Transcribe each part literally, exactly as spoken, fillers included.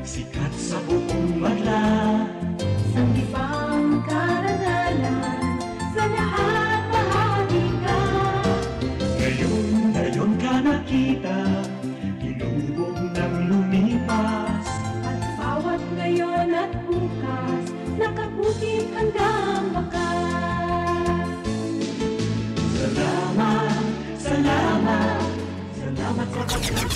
Sikat sa buong madla. Sanggipang karangalan, sa lahat bahagi ka. Ngayon, ngayon ka nakita, hinubog ng lumipas. At bawat ngayon at bukas, nakabukid hanggang wakas. Salamat, salamat, salamat sa pagkakas.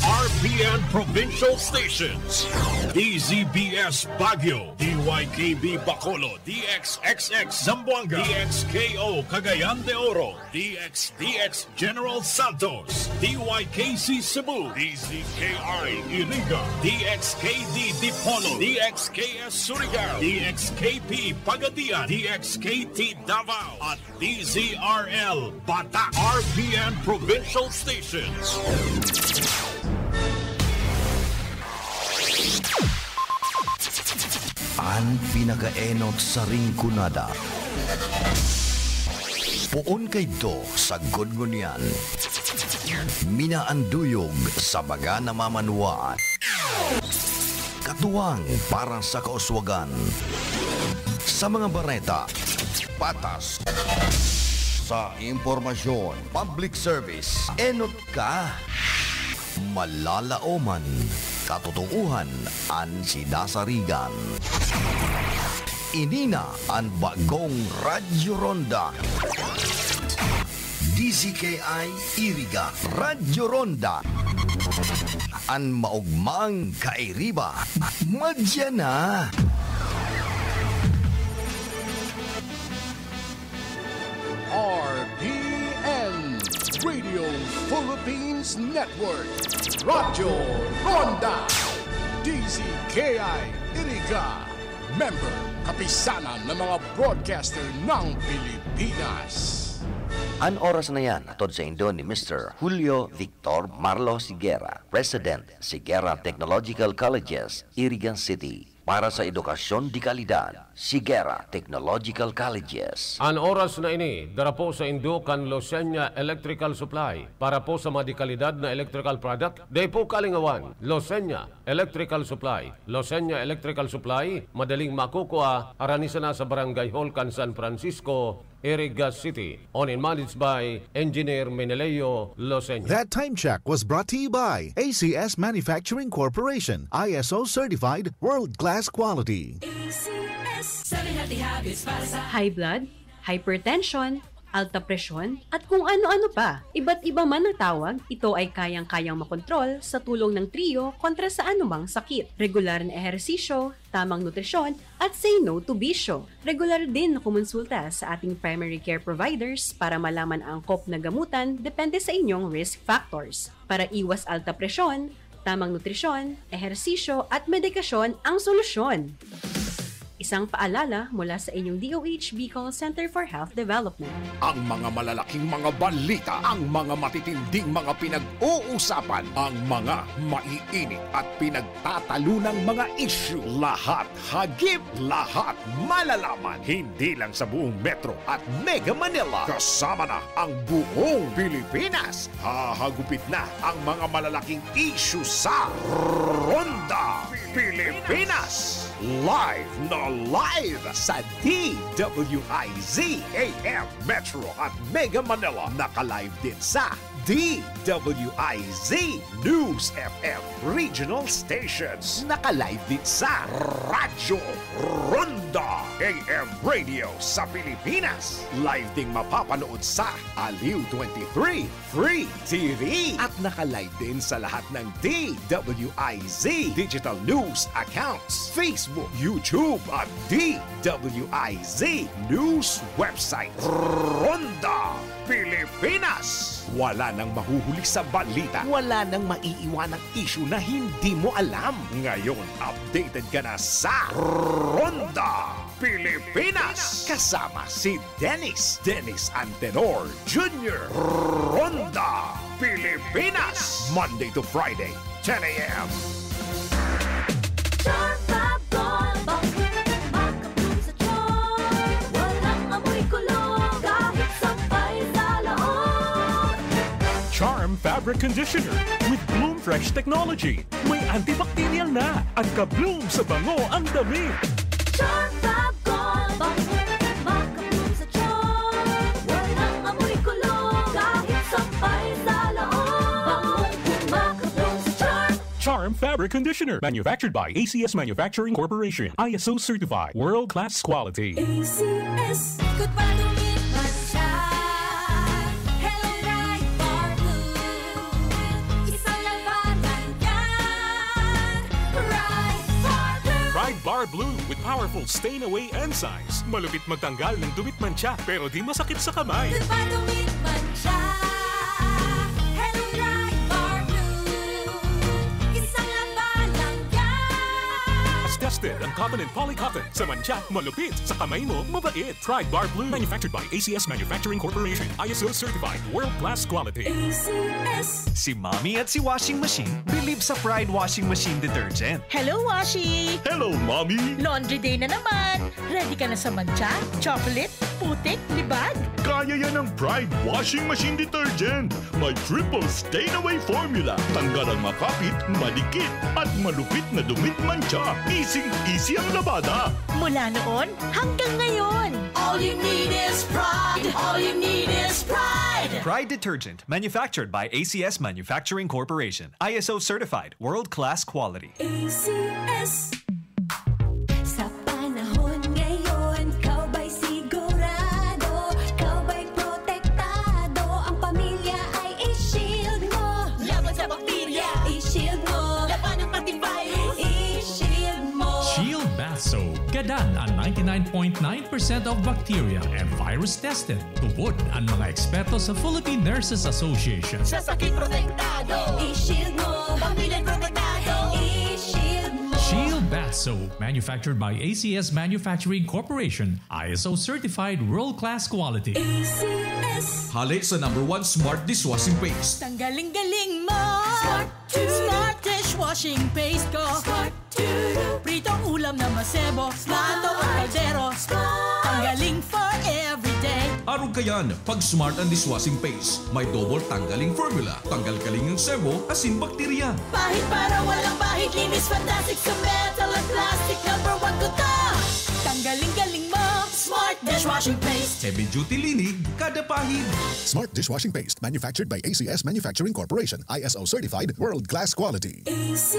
R P N Provincial Stations, D Z B S Baguio, D Y K B Bacolod, D X X X Zamboanga, D X K O Cagayan de Oro, D X D X General Santos, D Y K C Cebu, D Z K I Iriga, D X K D Dipolog, D X K S Surigao, D X K P Pagadian, D X K T Davao, at D Z R L Bata, R P N Provincial Stations. An pinakaenot sa Rinconada. Poon kaidto sagkod ngunyan. Minaanduyog sa mga namamanwaan. Katuwang para sa kauswagan. Sa mga bareta, patas. Sa impormasyon, public service, enot ka. Malalaoman, katotohanan an sinasarigan. Ini na an bagong Radyo Ronda. D Z K I Iriga, Radyo Ronda. An maogmang kairiba, madya na. R P N Radio Philippines Network, Radyo Ronda, D Z K I Iriga, member, Kapisanan ng mga Broadcaster ng Pilipinas. An oras na yan, hatod saindo ni Mister Julio Victor Marlo Siguera, President, Siguera Technological Colleges, Iriga City. Para sa edukasyon de kalidad, Siguera Technological Colleges. An oras na ini, dara po saindo kan Losenya Electrical Supply. Para po sa mga de kalidad na electrical product, dai po kalingawan. Losenya Electrical Supply. Losenya Electrical Supply, madaling makukua, harani sana sa Barangay Hall kan San Francisco, Iriga City. Owned and managed by Engineer Meneleo Losenya. That time check was brought to you by A C S Manufacturing Corporation, I S O certified, world-class quality. A C S, seven healthy habits para sa High blood, hypertension, alta presyon, at kung ano-ano pa. Iba't iba man ang tawag, ito ay kayang-kayang makontrol sa tulong ng Trio kontra sa anumang sakit. Regular na ehersisyo, tamang nutrisyon, at say no to bisyo. Regular din na kumonsulta sa ating primary care providers para malaman ang angkop na gamutan depende sa inyong risk factors. Para iwas alta presyon, tamang nutrisyon, ehersisyo, at medikasyon ang solusyon. Isang paalala mula sa inyong D O H Bicol Center for Health Development. Ang mga malalaking mga balita, ang mga matitinding mga pinag-uusapan, ang mga maiinit at pinagtatalunang mga isyu. Lahat hagip, lahat malalaman. Hindi lang sa buong Metro at Mega Manila. Kasama na ang buong Pilipinas. Hahagupit na ang mga malalaking isyu sa Ronda Pilipinas. Live na live sa D W I Z A M Metro at Mega Manila. Naka-live din sa D W I Z News F M Regional Stations. Naka-live din sa Radyo Ronda A M Radio sa Pilipinas. Live ding mapapanood sa Aliw twenty-three Free T V. At naka-live din sa lahat ng D W I Z Digital News Accounts, Facebook, YouTube at D W I Z News Website. Ronda Pilipinas. Wala nang mahuhuli sa balita. Wala nang maiiwanang isyu na hindi mo alam. Ngayon, updated ka na sa Ronda Pilipinas. Kasama si Dennis, Dennis Antenor Junior Ronda Pilipinas. Monday to Friday, ten a.m. Charm Fab Gold Box. Makapul sa charm. Walang amoy kulog kahit sampay sa loob. Charm Fabric Conditioner with Bloom Fresh technology. May antibacterial na. Ang ka-bloom sa bango ang damit. Charm Fab Gold. Bango, maka-bloom sa charm. Walang amoy kulog. Kahit sampay sa loob. Bango, maka-bloom sa charm. Charm Fabric Conditioner. Manufactured by A C S Manufacturing Corporation. I S O certified. World class quality. A C S. Good pa, dumit man siya. Hello, Pride Bar Blue. Isang labanan yan. Pride Bar Blue. Pride Bar Blue with powerful stain away enzymes. Malupit magtanggal ng dumit mantsa, pero di masakit sa kamay. Good pa, dumit man siya. Hello, Pride Bar Blue. Isang labanan yan. Tested ang cotton and polycotton. Sa mantsa, malupit. Sa kamay mo, mabait. Pride Bar Blue. Manufactured by A C S Manufacturing Corporation. I S O certified. World class quality. A C S. Si Mommy at si Washing Machine believe sa Pride Washing Machine Detergent. Hello, Washi! Hello, Mommy! Laundry day na naman! Ready ka na sa mantsa, chocolate, putik, libag? Kaya yan ng Pride Washing Machine Detergent. May triple stain away formula. Tanggal ang makapit, madikit, at malupit na dumit mantsa. Easy-easy ang labada. Mula noon hanggang ngayon. All you need is Pride. All you need is Pride. Pride Detergent, manufactured by A C S Manufacturing Corporation. I S O certified, world-class quality. A C S. Sa panahon ngayon, ikaw ba'y sigurado? Ikaw ba'y protektado? Ang pamilya ay i-shield mo. Laban sa bakterya, i-shield mo. Labanan pati virus, i-shield mo. Shield Bath Soap. Gadan ang ninety-nine point nine percent of bacteria and virus tested. Tubod ang mga eksperto sa Philippine Nurses Association. Sa sakit protektado, i-shield mo. Pamilya protektado, i-shield mo. Shield Bath Soap, manufactured by A C S Manufacturing Corporation, I S O certified world-class quality. A C S. Hali sa number one smart dishwashing paste. Tanggaling-galing mo! Smart Smart dishwashing paste ko. Smart Pritong ulam na masebo. Plato o kaldero. Tanggaling for everyday. Arog kayan, pag Smart ang dishwashing paste. May double tanggaling formula. Tanggal kaling ang sebo, asin bakterya. Pahid para walang bahid. Linis fantastic sa metal at plastic. Number one ko to. Tanggaling-galing mo. Smart dishwashing paste. Heavy duty linig, kada pahid. Smart dishwashing paste, manufactured by A C S Manufacturing Corporation, I S O certified, world class quality. A C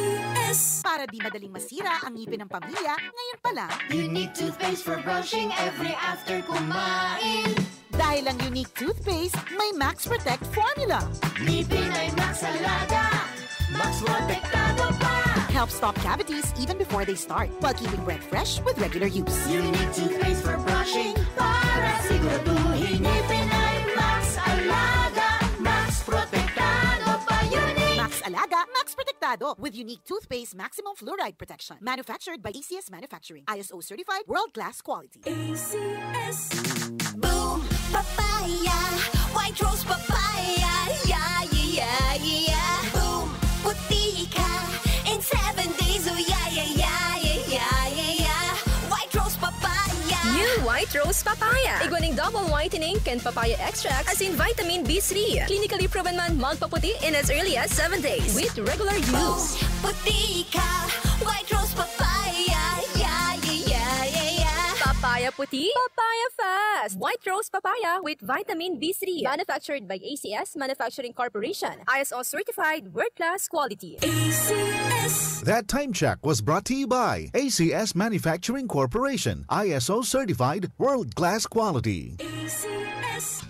S. Para di madaling masira ang ngipin ng pamilya, ngayon pa lang. Unique toothpaste for brushing every after kumain. Dahil ang Unique Toothpaste may Max Protect Formula. Ngipin ay Max Alaga, Max Protektado pa. Helps stop cavities even before they start, while keeping breath fresh with regular use. Unique Toothpaste for brushing, para siguraduhin ngipin ay Max Alaga, Max Protektado pa. Unique Max Alaga, Max Protektado, with Unique Toothpaste Maximum Fluoride Protection. Manufactured by A C S Manufacturing. I S O certified, world class quality. A C S. Boom Papaya, White Rose Papaya, yeah, yeah, yeah, yeah. Boom Puti ka in seven days, oh yeah, yeah, yeah, yeah, yeah, yeah, yeah. White Rose Papaya. New White Rose Papaya. Igwa ning double whitening kan papaya extract asin vitamin B three. Clinically proven man magpaputi in as early as seven days with regular use. Puti ka, White Rose Papaya, yeah, yeah, yeah, yeah, yeah. Papaya puti, papaya fast. White Rose Papaya with vitamin B three. Manufactured by A C S Manufacturing Corporation. I S O certified, world-class quality. A C S. That time check was brought to you by A C S Manufacturing Corporation, I S O certified, world-class quality. A C S.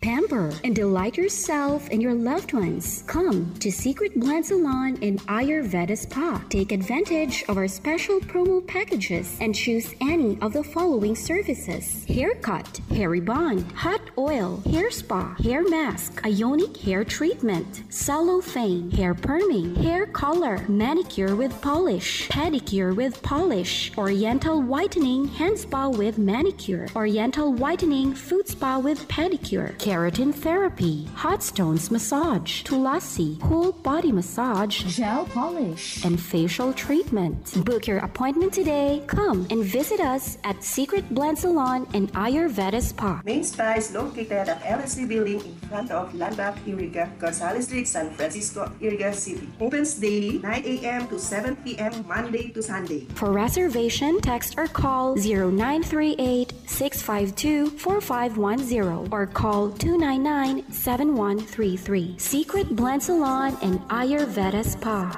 Pamper and delight yourself and your loved ones. Come to Secret Blend Salon and Ayurveda Spa. Take advantage of our special promo packages and choose any of the following services: haircut, hair rebond, hot oil, hair spa, hair mask, ionic hair treatment, cellophane, hair perming, hair color, manicure with polish, pedicure with polish, oriental whitening, hand spa with manicure, oriental whitening, foot spa with pedicure, keratin therapy, hot stones massage, tulasi, whole body massage, gel polish, and facial treatment. Book your appointment today. Come and visit us at Secret Blend Salon and Ayurveda Spa. Main Spa is located at L S C Building in front of Landmark Iriga, Gonzales Street, San Francisco, Iriga City. Opens daily, nine a m to seven p m, Monday to Sunday. For reservation, text or call zero nine three eight, six five two, four five one zero or call two nine nine, seven one three three. Secret Blend Salon and Ayurveda Spa.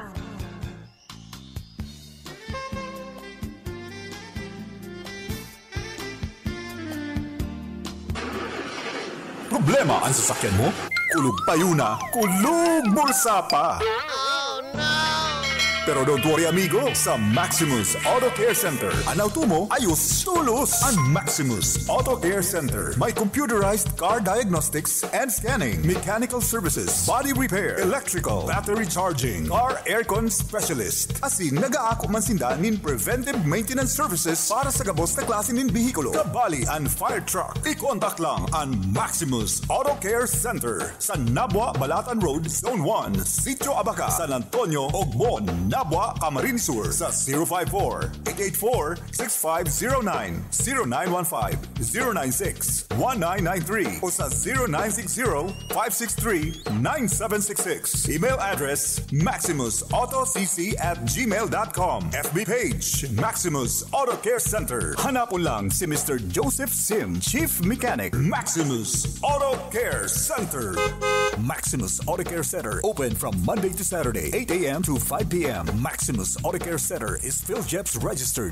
Problema an sasakyan mo? Kulog payo na, kulog bulsa pa! Pero don't worry, amigo, sa Maximus Auto Care Center, an auto mo ayos tolos. An Maximus Auto Care Center may computerized car diagnostics and scanning, mechanical services, body repair, electrical, battery charging, car aircon specialist. Asin nag-aako man sinda nin preventive maintenance services para sa gabos na klase nin behikulo, kabali an fire truck. I-contact lang an Maximus Auto Care Center sa Nabua, Balatan Road, Zone one, Sitio Abaca, San Antonio, Ogbon, Nabua, Camarines Sur, sa zero five four, eight eight four, six five zero nine, zero nine one five, zero nine six, one nine nine three o sa zero nine six zero, five six three, nine seven six six. Email address, maximus auto c c at gmail dot com. F B page, Maximus Auto Care Center. Hanapon lang si Mister Joseph Sim, Chief Mechanic, Maximus Auto Care Center. Maximus Auto Care Center, open from Monday to Saturday, eight a m to five p m. Maximus Auto Care Center is PhilGEPS registered.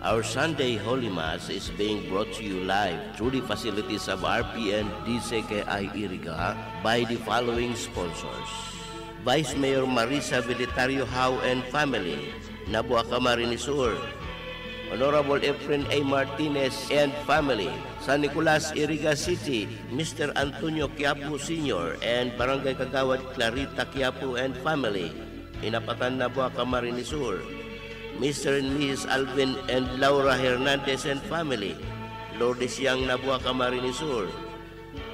Our Sunday Holy Mass is being brought to you live through the facilities of R P N D C K I Iriga by the following sponsors: Vice Mayor Marisa Velitario Howe and family, Nabua, Camarines Sur. Honorable Efren A. Martinez and family, San Nicolas, Iriga City, Mister Antonio Quiapo Senior and Barangay Kagawad Clarita Quiapo and family, Inapatan, Nabua, Camarines Sur. Mister and Missus Alvin and Laura Hernandez and family, Lourdes Yang, Nabua, Camarines Sur.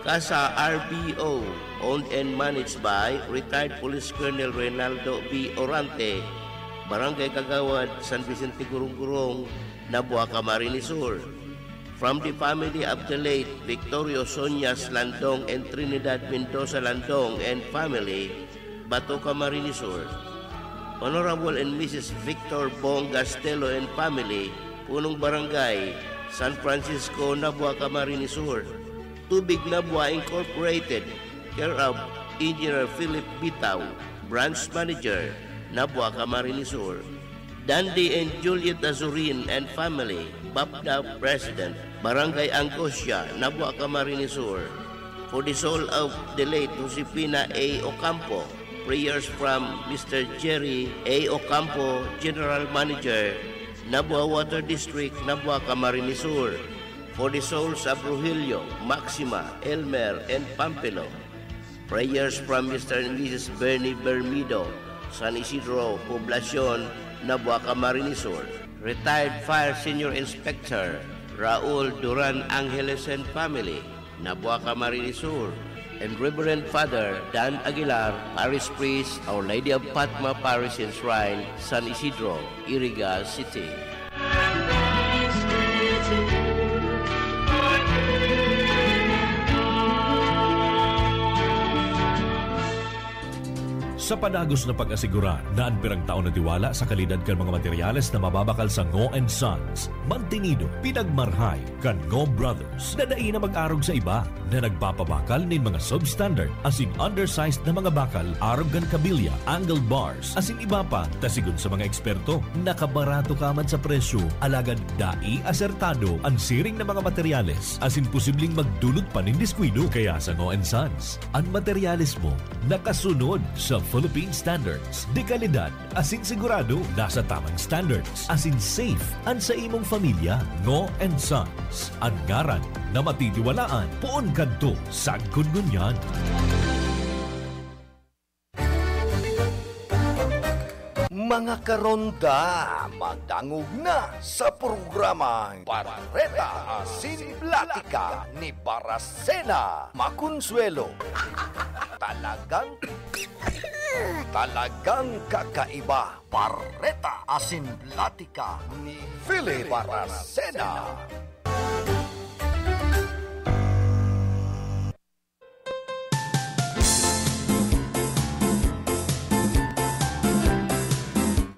Kasa R B O, owned and managed by retired Police Colonel Reynaldo B. Orante, Barangay Kagawad, San Vicente, Gurong-Gurong, Nabua, Camarines Sur. From the family of the late Victorio Soñas Landong and Trinidad Mendoza Landong and family, Bato, Camarines Sur. Honorable and Missus Victor Bong Gastelo and family, Punong Barangay, San Francisco, Nabua, Camarines Sur. Tubig Nabua Incorporated, care of Engineer Philip Bitaw, Branch Manager, Nabua, Camarines Sur. Dandy and Juliet Azurin and family, BAPDA President, Barangay Angosia, Nabua, Camarines Sur. For the soul of the late Josefina A. Ocampo, prayers from Mister Jerry A. Ocampo, General Manager, Nabua Water District, Nabua, Camarines Sur. For the souls of Rogelio, Maxima, Elmer, and Pampilo, prayers from Mister and Missus Bernie Bermido, San Isidro Poblacion, Nabua, Camarines Sur. Retired Fire Senior Inspector Raul Duran Angeles and family, Nabua, Camarines Sur. And Reverend Father Dan Aguilar, Parish Priest, Our Lady of Fatma Parish and Shrine, San Isidro, Iriga City. Sa padagos na pag-asigurar na an pirang taon na tiwala sa kalidad kan mga materyales na mababakal sa Ngo and Sons, mantinido, pinagmarhay kan Ngo Brothers na dai na mag-arog sa iba na nagpapabakal nin mga substandard asin undersized na mga bakal arog kan kabilya, angle bars, asin iba pa, ta sigon sa mga eksperto, nakabarato ka man sa presyo, alagad dai asertado an siring na mga materyales asin posibleng magdulot pa nin diskuido. Kaya sa Ngo and Sons, an materyales mo nakasunod sa Philippine Standards de Calidad asin sigurado nasa tamang standards asin safe an sa imong pamilya. Ngo and Sons, an ngaran na matitiwalaan poon kadto sagkod ngunyan. Mga karonda, madangog na sa programang Bareta Asin Platika ni Barasena Maconsuelo. Talagang, talagang kakaiba. Bareta Asin Platika ni Philip Barasena.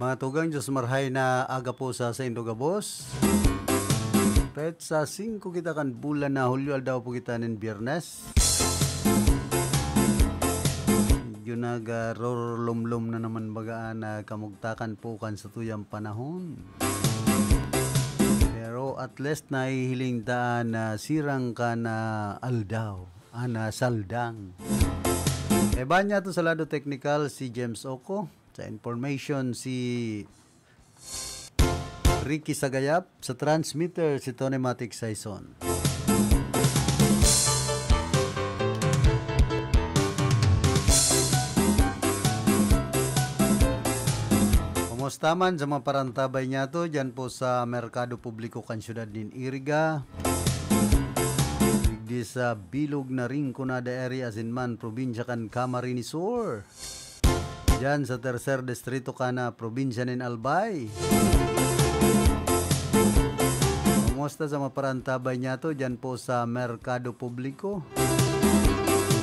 Mga tugang, Diyos marhay na aga po sa saindo gabos. Petsa singko kita kan bulan na Hulyo, aldaw po kita nin Biyernes. Medyo nagarorlomlom na naman baga an kamugtakan po kan satuyang panahon. Pero at least nahihiling ta an sirang kan aldaw, an saldang. Kaiba niya to sa lado teknikal si James Oco. Sa information si Ricky Sagayap, sa transmitter si Tony Matic Saison. Kumusta man sa mga parantabay niyato, diyan po sa Merkado Publiko kan Siyudad nin Iriga, digdi sa bilog na Rinconada area, asin man probinsya kan Camarines Sur. Diyan sa tercer distrito kan probinsya nin Albay. Kumusta sa mga parantabay niyato diyan po sa Merkado Publiko?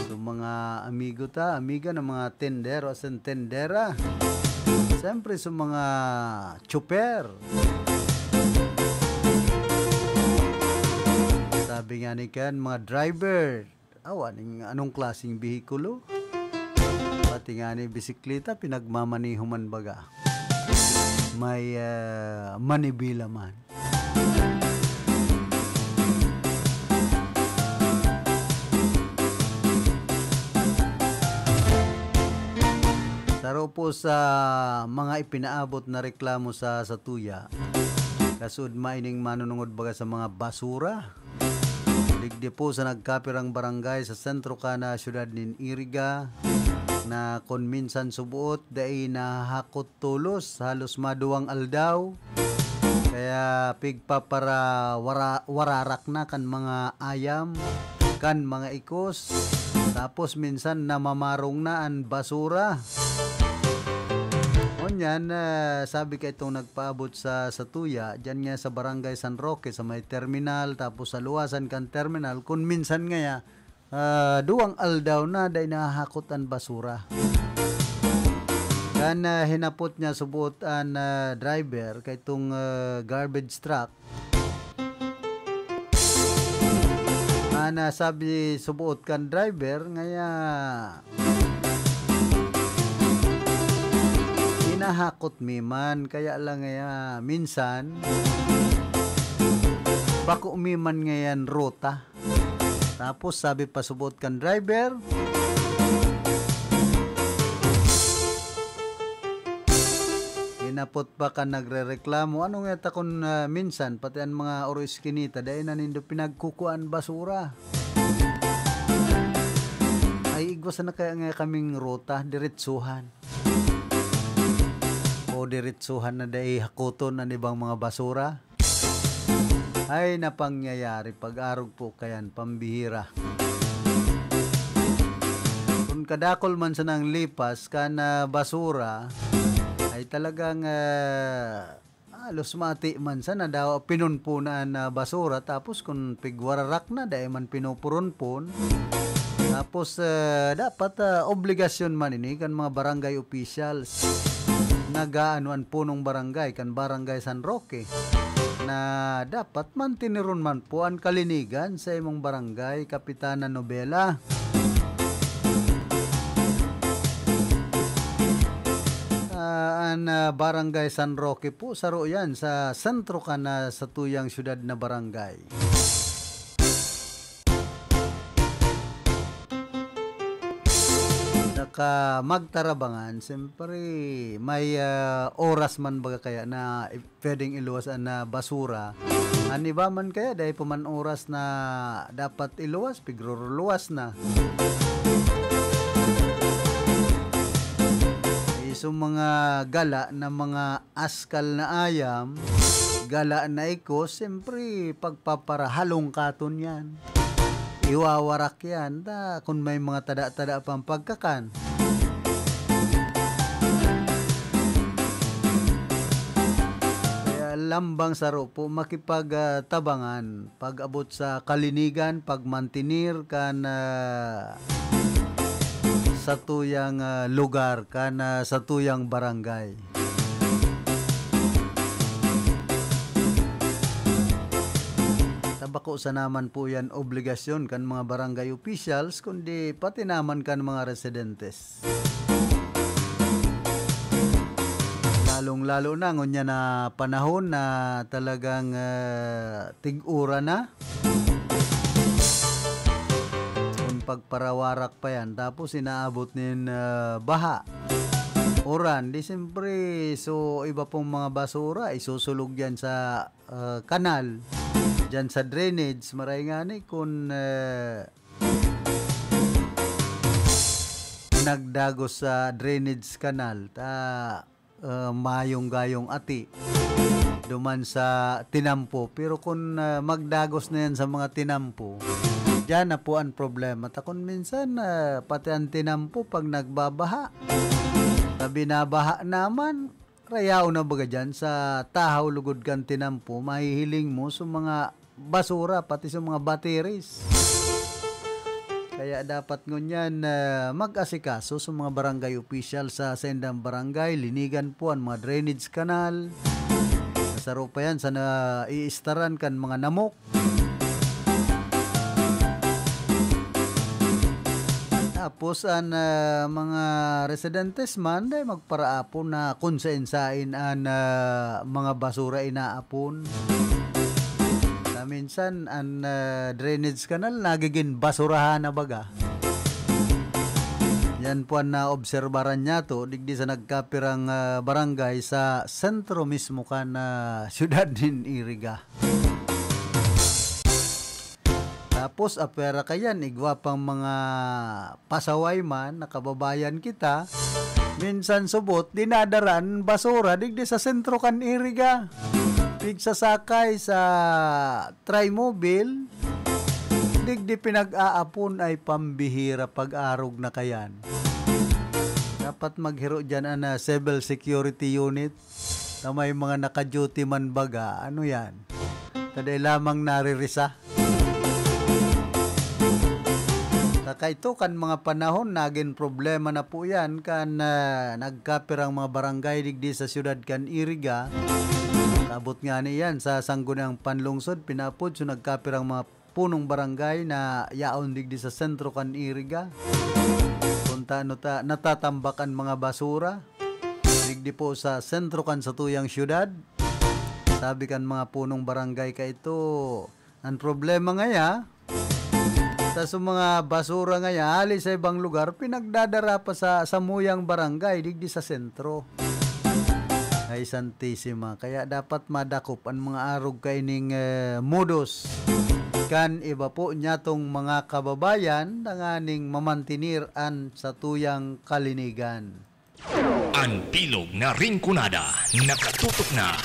So, mga amigo ta, amiga ng mga tendero asin tendera. Siyempre, sa mga tsuper. Sabi nga ni Ken, mga driver. Awa ning anong klaseng behikulo? Pati nga ni bisikleta, pinagmamaneho man baga. May, ah, manibela man. Saro po sa mga ipinaabot na reklamo sa satuya, kasud maining manunungod baga sa mga basura. Digdi po sa nagkapirang barangay sa sentro kan siyudad nin Iriga, na kun minsan suboot, dai nahahakot tolos, halos maduwang aldaw. Kaya pigpapara-, wara-, wararak na kan mga ayam, kan mga ikos, tapos minsan namamarong na an basura. Ngunyan, ah, sabi kaitong nagpaabot sa, sa tuya, diyan nga sa Barangay San Roque, sa may terminal, tapos sa luwasan kan terminal, kun minsan ngaya, ah, duwang aldaw na dai nahahakot an basura. Kan, ah, hinapot niya suboot an, ah, driver kaitong, ah, garbage truck, An, ah, sabi suboot kan driver, ngaya hinahakot mi man, kaya lang ngaya minsan, bako mi man ngayan ruta. Tapos sabi pa suboot kan driver, Hinapot pa kan nagrereklamo, "Ano nga ta kun, ah, minsan pati an mga oro eskinita dai na nindo pinagkukuhaan basura? Ay, igwa sana kaya nga kaming ruta, diretsuhan. O diretsuhan na dai hakoton an ibang mga basura?" Ay, napangyayari, pag-arog po kayan, pambihira. Kun kadakol man sanang lipas kan, ah, basura, ay talagang, ah, halos mati man sana daw pinunpunan na basura, tapos kun pigwararak na, dai man pinupuronpon. Tapos, ah, dapat, ah, obligasyon man ini kan mga barangay officials. Nag-aano an punong barangay, kan Barangay San Roque, na dapat mantineron man po an kalinigan sa imong barangay, Kapitana Novela. Ah, an, ah, Barangay San Roque po, saro yan sa sentro kan satuyang siyudad na barangay. Saka magtarabangan, siyempre, may, ah, oras man baga kaya na i-, pwedeng iluwas an, ah, basura. An iba man kaya, dai pa man oras na dapat iluwas, pigruruluwas na. So, mga gala na mga askal na ayam, gala na ikos, siyempre, pagpaparahalongkaton yan. Iwawarak yan, ta, kung may mga tada-tada pang pagkakan. Kaya lambang saro po, makipag, ah, tabangan. Pag-abot sa kalinigan, pagmantenir kan, ah, satuyang, ah, lugar, kan, ah, satuyang barangay. Ta bako sana man po yan obligasyon kan mga barangay officials, kundi pati naman kan mga residentes. Lalong-lalo na ngunyan na panahon na talagang, ah, tig-uran na. Kung pagparawarak pa yan, tapos inaabot nin, ah, baha. Uran, di siyempre, so iba pong mga basura, isusulog yan sa, ah, kanal, dyan sa drainage. Maray nga ni kung, ah, nagdagos sa drainage canal, ta, ah, mayong gayong ati duman sa tinampo. Pero kung, ah, magdagos na yan sa mga tinampo, diyan na po ang problema. Ta kung minsan, ah, pati ang tinampo pag nagbabaha, na binabaha naman, rayaon na baga diyan sa tahaw lugod kan tinampo, mahihiling mo sa mga basura, pati sa mga batteries. Kaya dapat ngunyan, ah, mag-asikaso sa mga barangay official sa saindang barangay, linigan po ang mga drainage canal. Nasaro pa yan sa naiistaran kan mga namok. Tapos ang, ah, mga residentes man, dai magparaapon na kung sain-sain an, ah, mga basura inaapon. Ta minsan, an, ah, drainage canal nagigin basurahan na baga. Yan po an naobserbaran niyato digdi sa nagkapirang, ah, barangay sa sentro mismo kan, ah, siyudad nin Iriga. Tapos, apwera kayan, igwa pang mga pasaway man, na kababayan kita, minsan subot, dinadaran basura digdi sa sentro kan Iriga. Pigsasakay sa Trimobile, digdi pinag-aapon ay pambihira pag-arog na kayan. Dapat maghiro dyan an, ah, civil security unit na may mga naka-duty man baga. Ano yan? Taday lamang naririsa. Saka ito, kan mga panahon, nagin problema na po yan kan, ah, nagkapirang mga barangay digdi sa siyudad kan Iriga. Kaabot nga ni yan sa Sangguniang Panlungsod, pinapod, so nagkapirang mga punong barangay na yaon digdi sa sentro kan Iriga. Kung ta, ano ta, natatambak an mga basura digdi po sa sentro kan satuyang siyudad. Sabi kan mga punong barangay kaito, ang problema ngaya, ta sa mga basura ngaya, hali sa ibang lugar, pinagdadara pa sa samuyang barangay, digdi sa sentro. Ay, Santisima. Kaya dapat madakop an mga arog kaining, eh, modus kan iba po nyatong mga kababayan tanganing mamantenir an satuyang kalinigan. An bilog na Rinconada, nakatutok na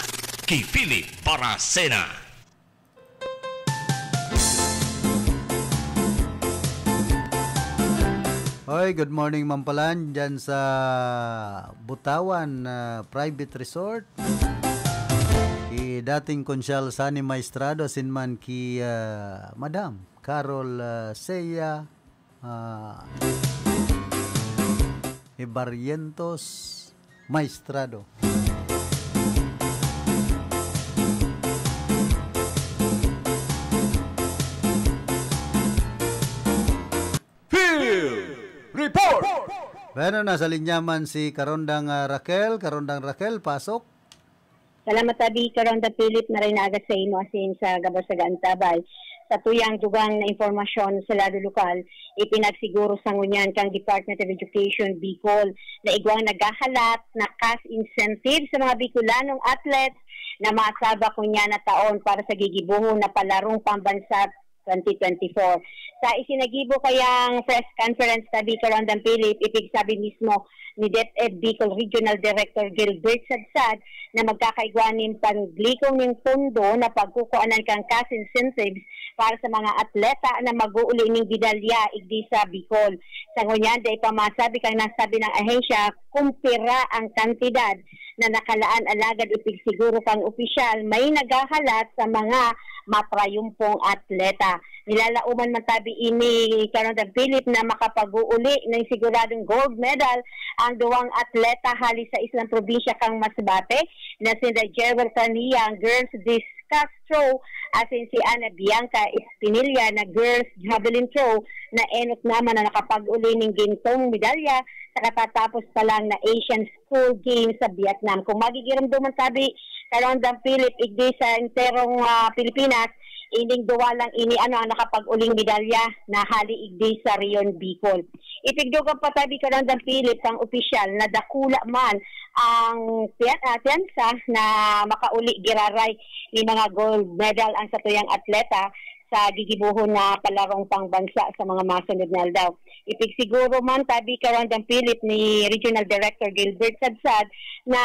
ki Philip Baracena. Hoy, good morning, Mampalan, dyan sa Butawan, ah, Private Resort. Ki dating Konsyal Sani Maestrado, asin man ki, ah, Madam Carol, ah, Sea, ah, Barrientos Maestrado. Field Report! Bueno, nasa linya man si Karondang, ah, Raquel. Karondang Raquel, pasok. Salamat, Abi. Karonda Philip, maray na aga sa imo asin sa gabos na gaantabay. Sa tuyang dugang na impormasyon sa lado lokal, ipinagsiguro sa ngunyan kang Department of Education Bicol na igwang naghahalat na cash incentive sa mga Bicolanong athletes na masabak ngunyan na taon para sa gigibohon na palarong pambansa twenty twenty-four. Sa isinagibo kayang press conference tabi, Karandang Philip, ipigsabi mismo ni DepEd Bicol Regional Director Gilbert Sadsad na magkakaigwa nin panglikong nin pondo na pagkukuanan kan cash incentives para sa mga atleta na mag-uuli nin medalya igdi sa Bicol. Sa ngunyan, dai pa masabi kan nasabi ng ahensya kung pira ang kantidad na nakalaan, alagad ipigsiguro kang opisyal may naghahalat sa mga matrayumpong atleta. Nilalaoman man tabi ini, Karandang Philip, na makapag-uuli ng siguradong gold medal ang duwang atleta hali sa isang probinsya kang Masbate na sinda Jewel Carniang, girls discus throw, asin si Ana Bianca Espinilla na girls javelin throw, na enot naman na nakapag-uli ning gintong medalya sa katatapos pa lang na Asian School Games sa Vietnam. Kung magigiramdoman tabi, Karandang Philip, igdi sa enterong ah, Pilipinas, ining duwa lang ini ano ang nakapag-uling medalya na hali igdi sa Rion, Bicol. Itigdugang pa tabi, Karandang Philip, ang opisyal na dakula man ang piya- ah, piyansa na makauli giraray ni mga gold medal ang satuyang atleta sa gigibohon na palarong pangbansa sa mga masunod na aldaw. Ipigsiguro man tabi, Karandang Philip, ni Regional Director Gilbert Sadsad na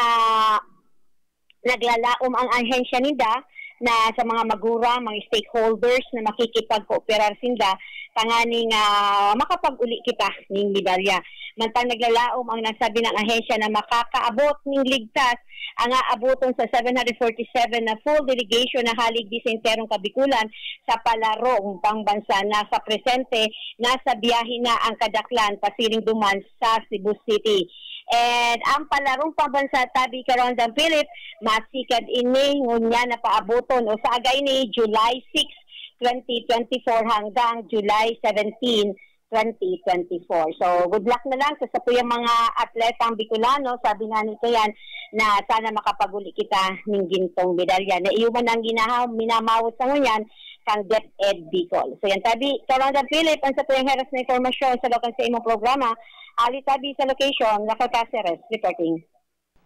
naglalaom ang ahensya ninda na sa mga magurang, mga stakeholders na makikipagkooperar sinda tanganing ah, makapag-uli kita ning medalya. Mantang naglalaom ang nasabi ng ahensya na makakaabot ning ligtas ang aaboton sa seven hundred forty-seven na full delegation na halig di sa enterong Kabikulan sa palarong pangbansa na sa presente nasa biyahe na ang kadaklan pasiring duman sa Cebu City. And ang palarong pambansa tabi, Karandang Philip, masikad ini ngunyan na paaboton o sa aga ini, July six, twenty twenty-four hanggang July seventeen, twenty twenty-four. So, good luck na lang sa satuyang mga atletang Bicolano. Sabi nga ni Kayan na sana makapag-uli kita ning gintong medalya. Na iyo man ang ginahaw, minamawot sa ngunyan kang DepEd Bicol. So yan tabi, Karandang Philip, ang satuyang heras na impormasyon sa lokal sa imong programa. Ali tabi sa location, Raquel Caceres reporting.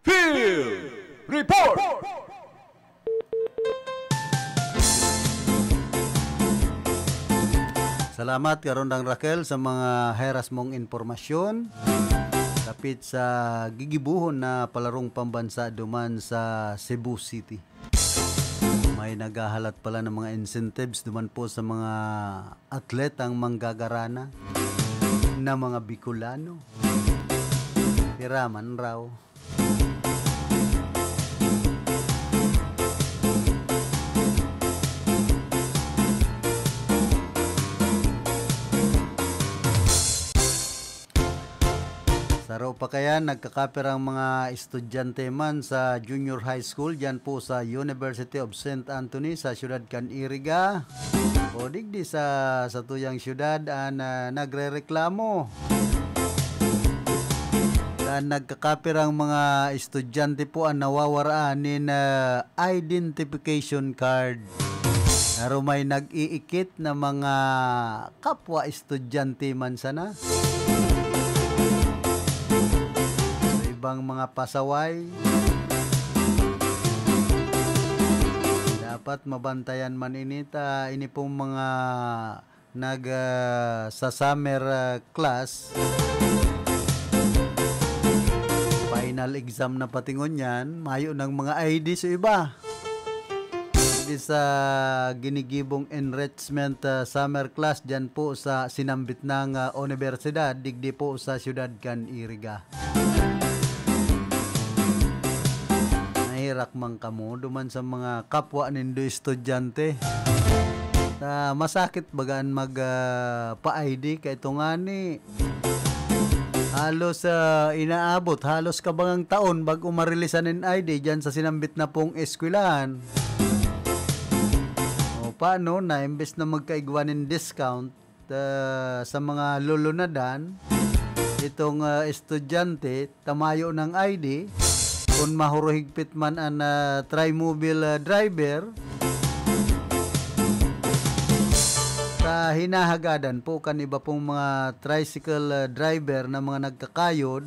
Field Report! Salamat, Karondang Raquel, sa mga heras mong impormasyon dapit sa gigibohon na palarong pambansa duman sa Cebu City. May naghahalat pala ng mga incentives duman po sa mga atletang manggagarana na mga Bicolano. Pira man raw. Saro pa kayan, nagkakapirang mga estudyante man sa Junior High School diyan po sa University of Saint Anthony sa siyudad kan Iriga. O digdi sa satuyang siyudad an ah, nagrereklamo. Kan nagkakapirang mga estudyante po an nawawaraan nin ah, identification card. Pero may nag-iikit na mga kapwa estudyante man sana. Sa ibang mga pasaway, dapat mabantayan man ini ta ini pong mga nag ah, sa summer ah, class. Final exam na pati ngunyan, mayo ng mga I D sa iba. Di sa ginigibong enrichment ah, summer class dyan po sa sinambit ng ah, universidad, digdi po sa siyudad kan Iriga. Nahirak man kamo duman sa mga kapwa nindo estudyante. Ta masakit baga an mag ah, pa-I D kay ito ngani halos ah, inaabot halos kabangang taon bag-o marilisan nin I D diyan sa sinambit na pong eskwelahan. O paano na imbes na magkaigwa nin discount ah, sa mga lulunadan itong ah, estudyante tamayo ng I D, kung mahuruhigpit man an ah, trimobile ah, driver, sa hinahagadan po kan iba pong mga tricycle ah, driver na mga nagkakayod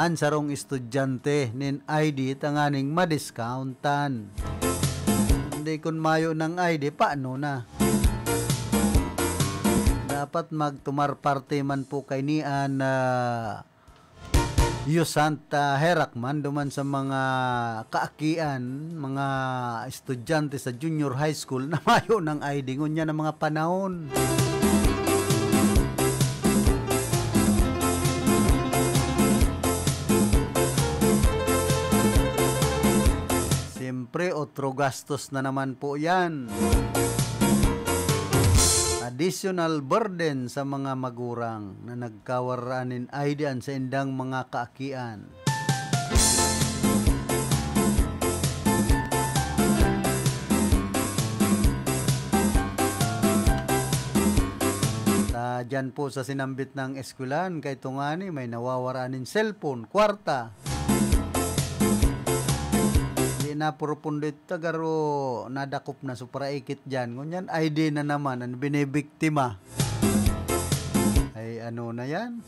an sarong estudyante nin I D tanganing madiscountan. Hindi kun mayo ng I D, paano na? Dapat magtumar parte man po kaini an, ah, Yusanta Herak man duman sa mga kaakian, mga estudyante sa junior high school na mayo nang I D ngunyan na mga panahon. Siyempre, otro gastos na naman po yan. Additional burden sa mga magurang na nagkawara nin I D an saindang mga kaakian. Sa, dyan po sa sinambit ng eskwelahan, kay tungani may nawawara nin cellphone, kwarta. Di na puro pundit ta garo nadakop na so paraikit dyan. Ngunyan, I D na naman ang binibiktima. Ay, ano na yan?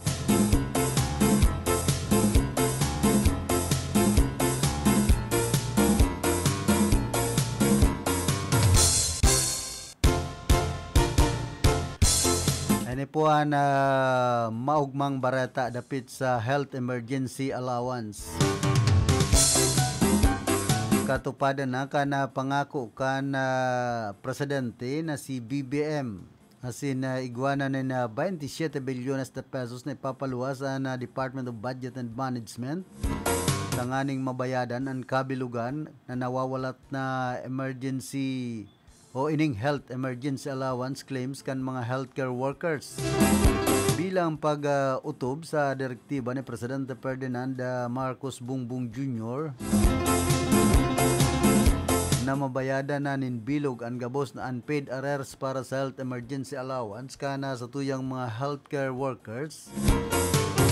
Ini po an, ah, maugmang bareta dapit sa health emergency allowance. Katupadan na kan, ah, pangako kan, ah, presidente na si B B M. Asin, ah, igwa na nin, ah, baynte siyete bilyones de pesos na ipapaluwas an, ah, Department of Budget and Management tanganing mabayadan an kabilugan na nawawalat na emergency o ining health emergency allowance claims kan mga healthcare workers. Bilang pag, ah, utob sa direktiba ni Presidente Ferdinand, ah, Marcos Bongbong Junior, na mabayadan na nin bilog an gabos na unpaid arrears para sa health emergency allowance, kana sa tuyang mga healthcare workers,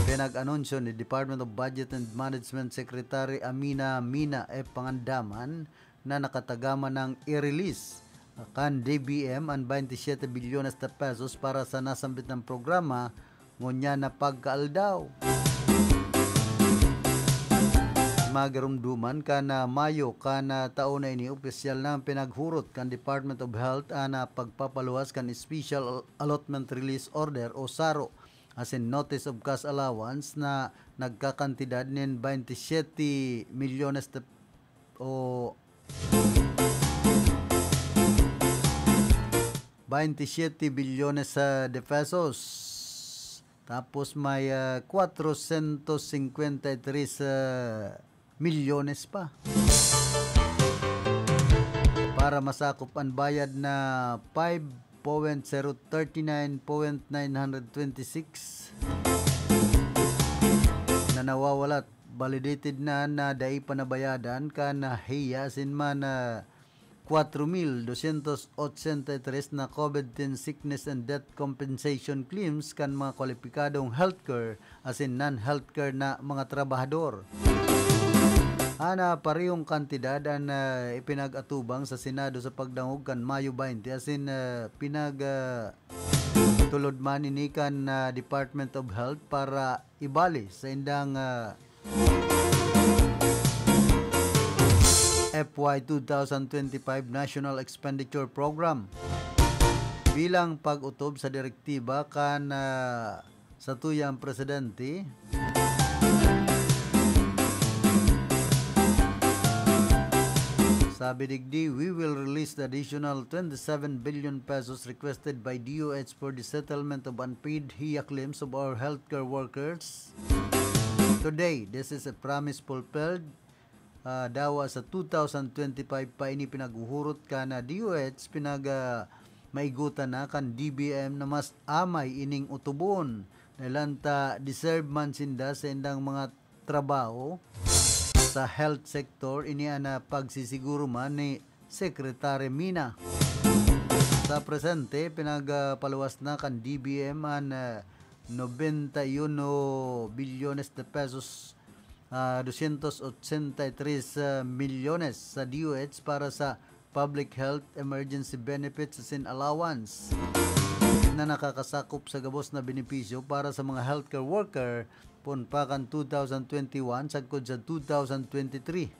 pinag-anunsyo ni Department of Budget and Management Secretary Amina Mina F. Pangandaman na nakatagama nang i-release kan D B M an baynte siyete bilyones na pesos para sa nasambit na programa ngunyan na pagkaaldaw. Magarumduman kan, ah, Mayo kan, ah, taon na ini, opisyal na pinaghurot kan Department of Health an, ah, pagpapaluwas kan special al-, allotment release order o saro asin notice of cash allowance na nagkakantidad nin baynte siyete milyones de, o baynte siyete bilyones, ah, de pesos. Tapos may, ah, kwatrosyentos singkwenta y tres, ah, milyones pa para masakop an bayad na five point zero thirty nine point nine hundred twenty six na nawawalat, validated na, na dai pa nabayadan kan nahiya asin man, ah, kwatro mil dosyentos otsenta y tres na COVID ten sickness and death compensation claims kan mga kwalipikadong healthcare asin non-healthcare na mga trabahador. An, ah, parehong kantidad an, ah, ipinag-atubang sa Senado sa pagdangog kan Mayo baynte asin, ah, pinag, ah, tulod man ini kan, ah, Department of Health para ibali sa indang, ah, F Y two thousand twenty-five National Expenditure Program. Bilang pag-otob sa direktiba kan, ah, satuyang presidente, sabi digdi, "We will release the additional twenty-seven billion pesos requested by D O H for the settlement of unpaid hiya claims of our healthcare workers." Today, this is a promise fulfilled. Ah, dawa sa two thousand twenty-five pa ini pinaghuhurot kan D O H, pinag, ah, maigutan na kan D B M na mas amay ining utubon. Dahil ta deserve man sinda sa indang mga trabaho sa health sector, ini an, ah, pagsisiguro man ni Secretary Mina. Sa presente, pinagpaluwas na kan D B M an, ah, nobenta y uno bilyones de pesos, ah, dosyentos otsenta y tres, ah, milyones sa D O H para sa public health emergency benefits asin allowance na nakakasakop sa gabos na benepisyo para sa mga healthcare worker poon pa kan two thousand twenty-one sagkod sa two thousand twenty-three.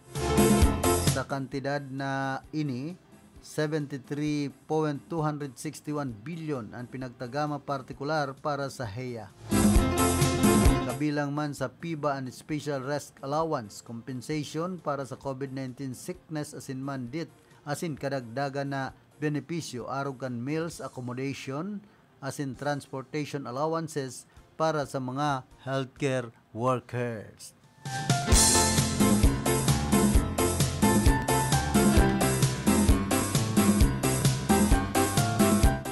Sa kantidad na ini, seventy three point two hundred sixty one bilyon an pinagtagama partikular para sa heya. Kabilang man sa PIBA an special risk allowance, compensation para sa COVID nineteen sickness asin mandate, asin kadagdagan na benepisyo arog kan meals, accommodation, asin transportation allowances para sa mga healthcare workers.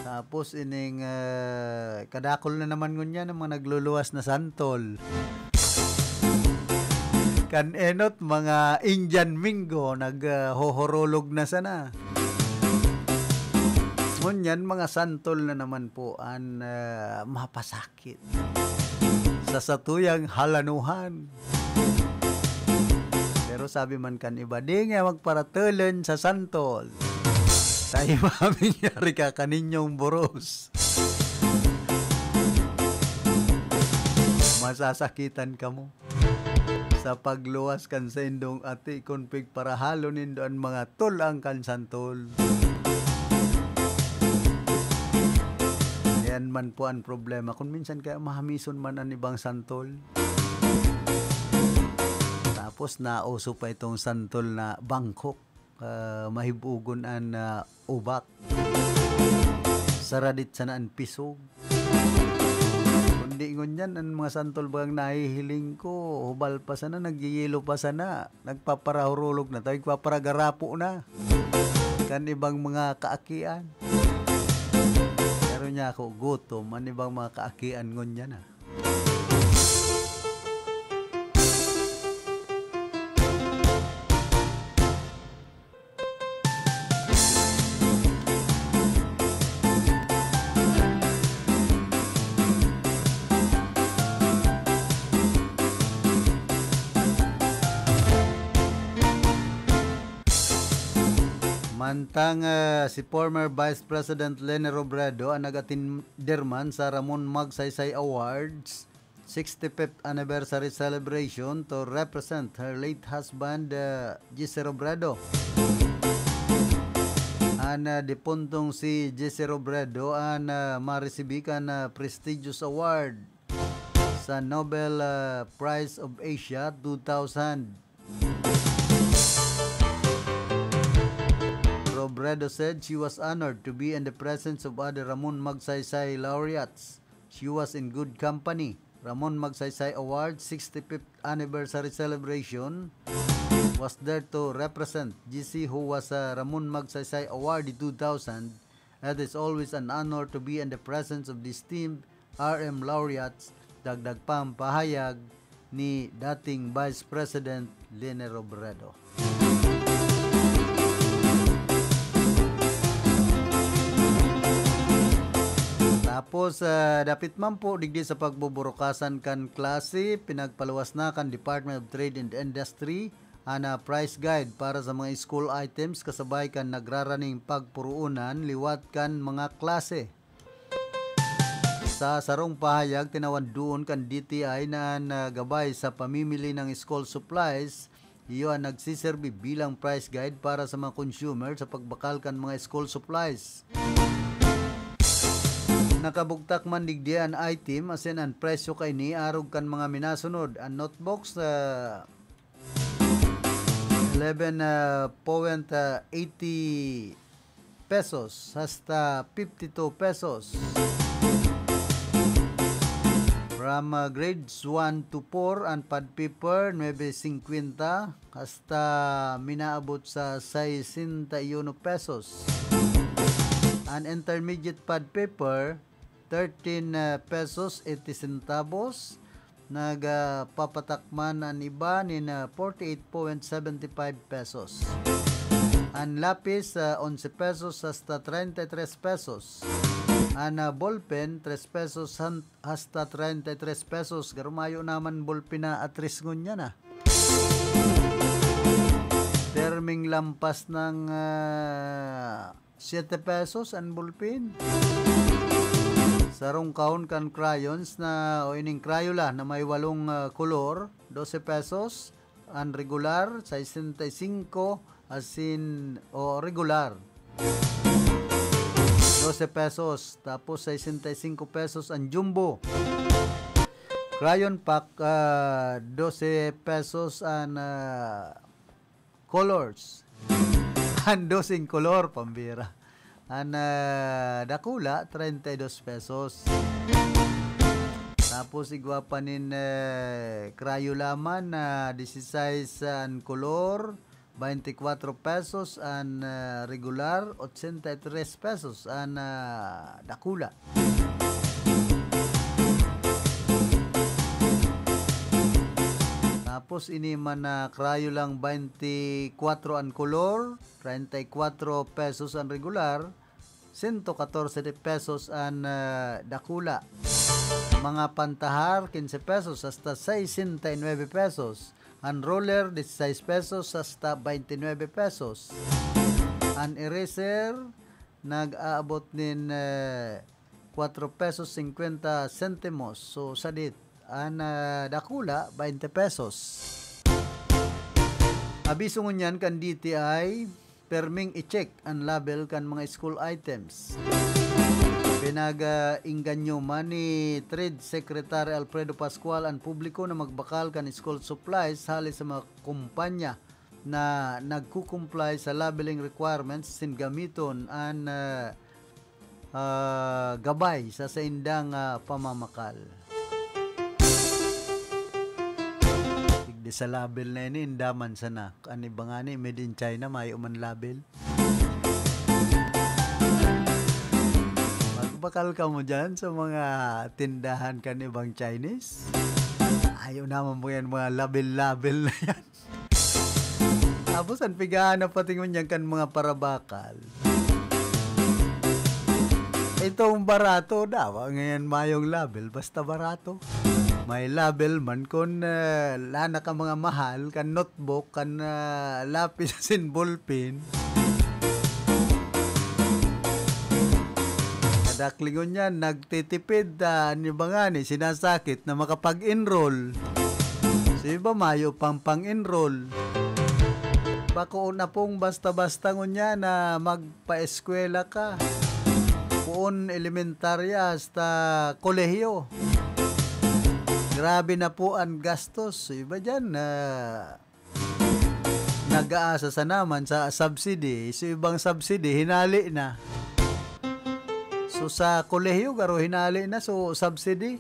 Tapos ining, ah, kadakol na naman ngunyan ang mga nagluluwas na santol. Kan enot, mga Indian Mingo, nag, ah, hohorolog na sana. Ngunyan, mga santol na naman po an, ah, mapasakit sa satuyang halanuhan. Pero sabi man kan iba, "Di nga magparatulon sa santol. Tayo maminyari ka kaninyong boros. Masasakitan kamo sa pagluwas kan saindong ati kun pigparahalon nindo an mga tulang kan santol." Yan man po ang problema. Kung minsan kaya mahamison man an ibang santol. Tapos nauso pa itong santol na bangkok. Ah, mahibugon an, ah, ubak. Saradit sana an pisog. Kundi ngunyan, an mga santol bagang nahihiling ko, hubal pa sana, nagyeyelo pa sana, nagpaparahurulog na, tayo nagpaparagarapo na. Kan ibang mga kaakian. Pero niya ako, gutom, an ibang mga kaakian ngunyan na. Mantang, ah, si former Vice President Leni Robredo ang nag-atinder man sa Ramon Magsaysay Awards sixty-fifth anniversary celebration to represent her late husband, uh, Jesse Robredo. An, uh, dipuntong si Jesse Robredo an, uh, maresibi kan, uh, prestigious award sa Nobel, uh, Prize of Asia two thousand. Robredo said she was honored to be in the presence of other Ramon Magsaysay laureates. She was in good company. Ramon Magsaysay Award sixty-fifth anniversary celebration was there to represent G C, who was a Ramon Magsaysay Awardee two thousand. It is always an honor to be in the presence of the esteemed R M laureates, dagdag pang pahayag ni dating Vice President Leni Robredo. Tapos, ah, dapit man po digdi sa pagbuburukasan kan klase, pinagpaluwas na kan Department of Trade and Industry an, ah, price guide para sa mga school items kasabay kan nagraraning pagpuroonan liwat kan mga klase. Sa sarong pahayag, tinawan duon kan D T I na an, ah, gabay sa pamimili ng school supplies, iyo an nagsiserbi bilang price guide para sa mga consumer sa pagbakal kan mga school supplies. Nakabugtak man digdi an item asin an presyo kaini arog kan mga minasunod, an notebooks, ah, eleven, ah, point, ah, eighty pesos hasta fifty-two pesos. From, ah, grades one to four, an pad paper, nuebe singkwenta hasta minaabot sa sesenta y uno pesos. An intermediate pad paper, thirteen, ah, pesos eighty centavos. Nag, ah, papatak man an iba nin, ah, forty-eight point seventy-five pesos. An lapis, ah, onse pesos hasta treinta y tres pesos. An, ah, ballpen, tres pesos han-, hasta treinta y tres pesos. Garo mayo naman ballpen na atres ngunyan, ah. Perming lampas ng, ah, siete pesos an ballpen. Sarong kahon kan crayons na, o ining Crayola na may walong, ah, kolor, dose pesos. An regular, sesenta y cinco, asin, o regular. Dose pesos. Tapos, sesenta y cinco pesos an Jumbo. Crayon pack, ah, dose pesos an, ah, colors. An doseng kolor, pambira. An, ah, dakula, treinta y dos pesos. Tapos, igwa pa nin, eh, Crayola man na dieciséis an kolor, veinticuatro pesos an, ah, regular, ochenta y tres pesos an, ah, dakula. Tapos, ini man na Crayolang veinticuatro an kolor, treinta y cuatro pesos an regular, sento katorse de pesos an, ah, dakula. Mga pantahar, quince pesos hasta sesenta y nueve pesos. An ruler, dieciséis pesos hasta veintinueve pesos. An eraser, nag-aabot nin, eh, cuatro pesos cincuenta centimos. So, sadit. An, ah, dakula, veinte pesos. Abiso ngunyan kan D T I, perming i-check an label kan mga school items. Pinag-, ah, engganyo man ni Trade Secretary Alfredo Pascual an publiko na magbakal kan school supplies hali sa mga kumpanya na nagko-comply sa labeling requirements asin gamiton an, ah, ah, gabay sa saindang, ah, pamamakal. Digdi sa label na ini, inda man sana. An iba ngani, made in China, mayo man label. Magbakal kamo dyan sa mga tindahan kan ibang Chinese. Ayaw naman po yan, mga label-label na yan. Tapos an pigahan na pati ngunyan kan mga parabakal. Itong barato, dawa ngayon mayong label, basta barato. May label man kun, eh, lana ka mga mahal, kan notebook, kan, ah, lapis asin ballpen. Kadaklingon yan, nagtitipid, ah, an iba ngani, sinasakit na makapag-enroll. Sa iba, mayo pang pang-enroll. Bako na pong basta-basta ngunyan na magpaeskwela ka. Poon elementarya hasta kolehiyo. Grabe na po an gastos. Sa iba dyan, ah, nag-aasa sana man sa subsidy. So, ibang subsidy, hinali na. So, sa kolehiyo, garo hinali na. So, subsidy.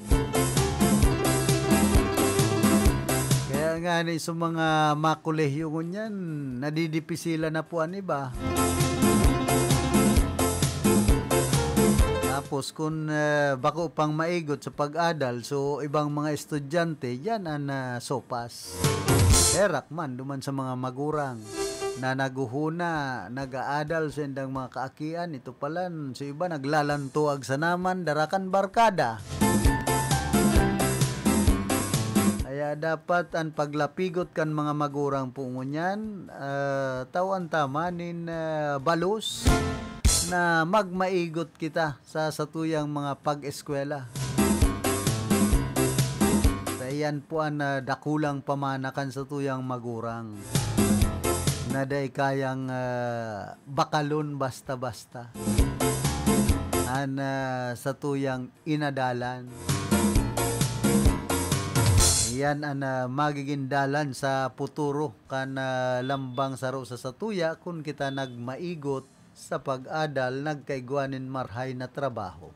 Kaya nga ni, sa mga makolehiyo ngunyan, nadidipisilan na po an iba. Tapos, kun, eh, bako pang maigot sa pag-adal, so, ibang mga estudyante, yan an, ah, sopas. Herak man duman sa mga magurang na naghuhuna, nag-aadal sa indang mga kaakian, ito palan, sa iba naglalantuag sa naman, dara kan barkada. Kaya dapat an paglapigot kan mga magurang po ngunyan, ah, tawan ta man nin, ah, balos na magmaigot kita sa satuyang mga pag-eskwela. Kaya yan po an, ah, dakulang pamana kan satuyang magurang na dai kayang, ah, bakalon basta-basta an, ah, satuyang inadalan. Yan an, ah, magigin dalan sa puturo kan, ah, lambang saro sa satuya kun kita nagmaigot sa pag-adal, nagkaigwa nin marhay na trabaho.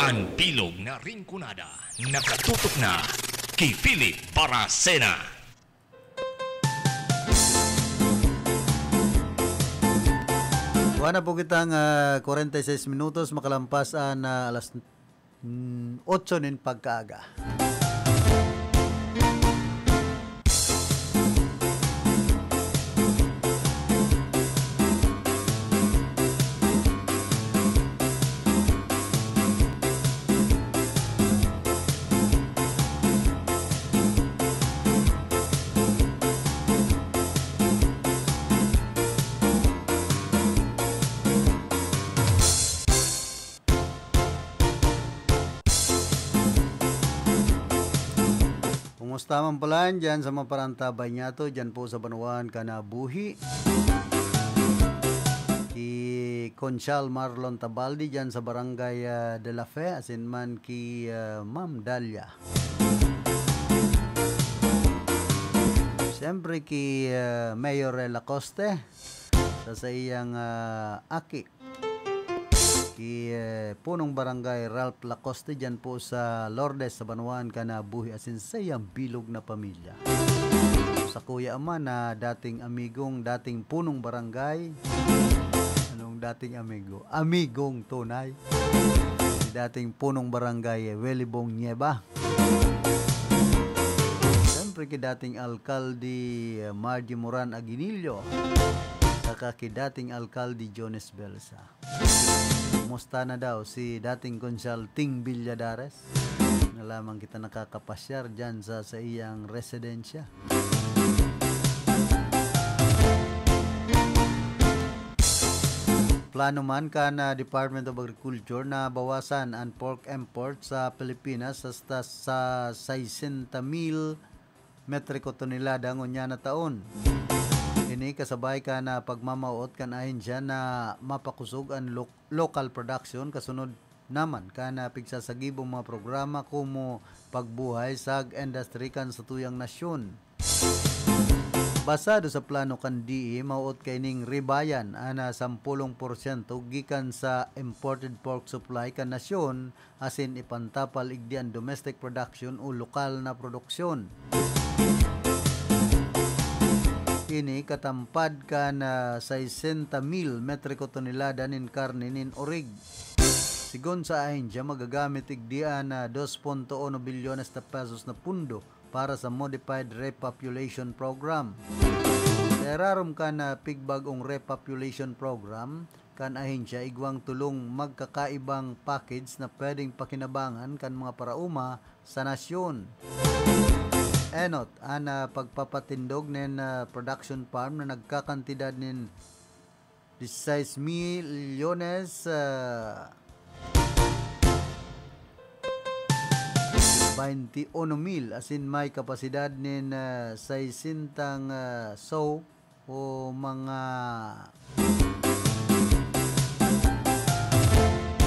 An bilog na Rinconada, nakatutok na ki Philip Baracena. Kuha na po kitang, ah, kwarenta y seis minutos, makalampas an, ah, alas, mm, otso nin pagkaaga. Kumusta man pala dyan sa mga parantabay niyato, dyan po sa banwaan ka nabuhi? Ki- Conchal Marlon Tabaldi dyan sa Barangay, ah, De La Fe, asin man ki, ah, Ma'am Dalia. Siyempre ki, ah, Mayor Lacoste sa saiyang, ah, aki. Ki, eh, Punong Barangay Ralph Lacoste dyan po sa Lourdes, sa banwaan kan, ah, buhi asin saiyang bilog na pamilya. Sa kuya ama na dating amigong, dating punong barangay. Anong dating amigo? Amigong tunay. Si dating punong barangay, eh, Welibong Nieva. Siyempre, ki dating alkalde, eh, Margie Moran Aguinillo. Saka ki dating alkalde Jones Belsa. Kumusta na daw si dating Konsyal Ting Villadares? Na lamang kita nakakapasyar dyan sa, sa iyang residensya. Plano man kan, ah, Department of Agriculture na bawasan an pork import sa Pilipinas hasta sa sesenta mil metriko tonelada ngunyan na taon. Ini kasabay kan, ah, pagmamawot kan ahensya na mapakosog an lo-, local production kasunod naman kan, ah, pigsasagibong mga programa komo pagbuhay sa industry kan satuyang nasyon. Basado sa plano kan D E, mawot kaining ribayan an, ah, sampolong porsyento gikan sa imported pork supply kan nasyon asin ipantapal igdi an domestic production o lokal na produksyon. Ini katampad kan, ah, sesenta mil metriko tonelada nin karne nin orig. Sigon sa ahensya, magagamit igdi an, ah, dos punto uno bilyones na pesos na pundo para sa Modified Repopulation Program. Sa irarom kan, ah, pigbagong repopulation program, kan ahensya igwang tolong magkakaibang package na pwedeng pakinabangan kan mga paraoma sa nasyon. Enot, an, ah, pagpapatindog nin, ah, production farm na nagkakantidad nin diseis milyones, ah, bainti uno mil, asin may kapasidad nin, ah, saisentang, ah, sow o mga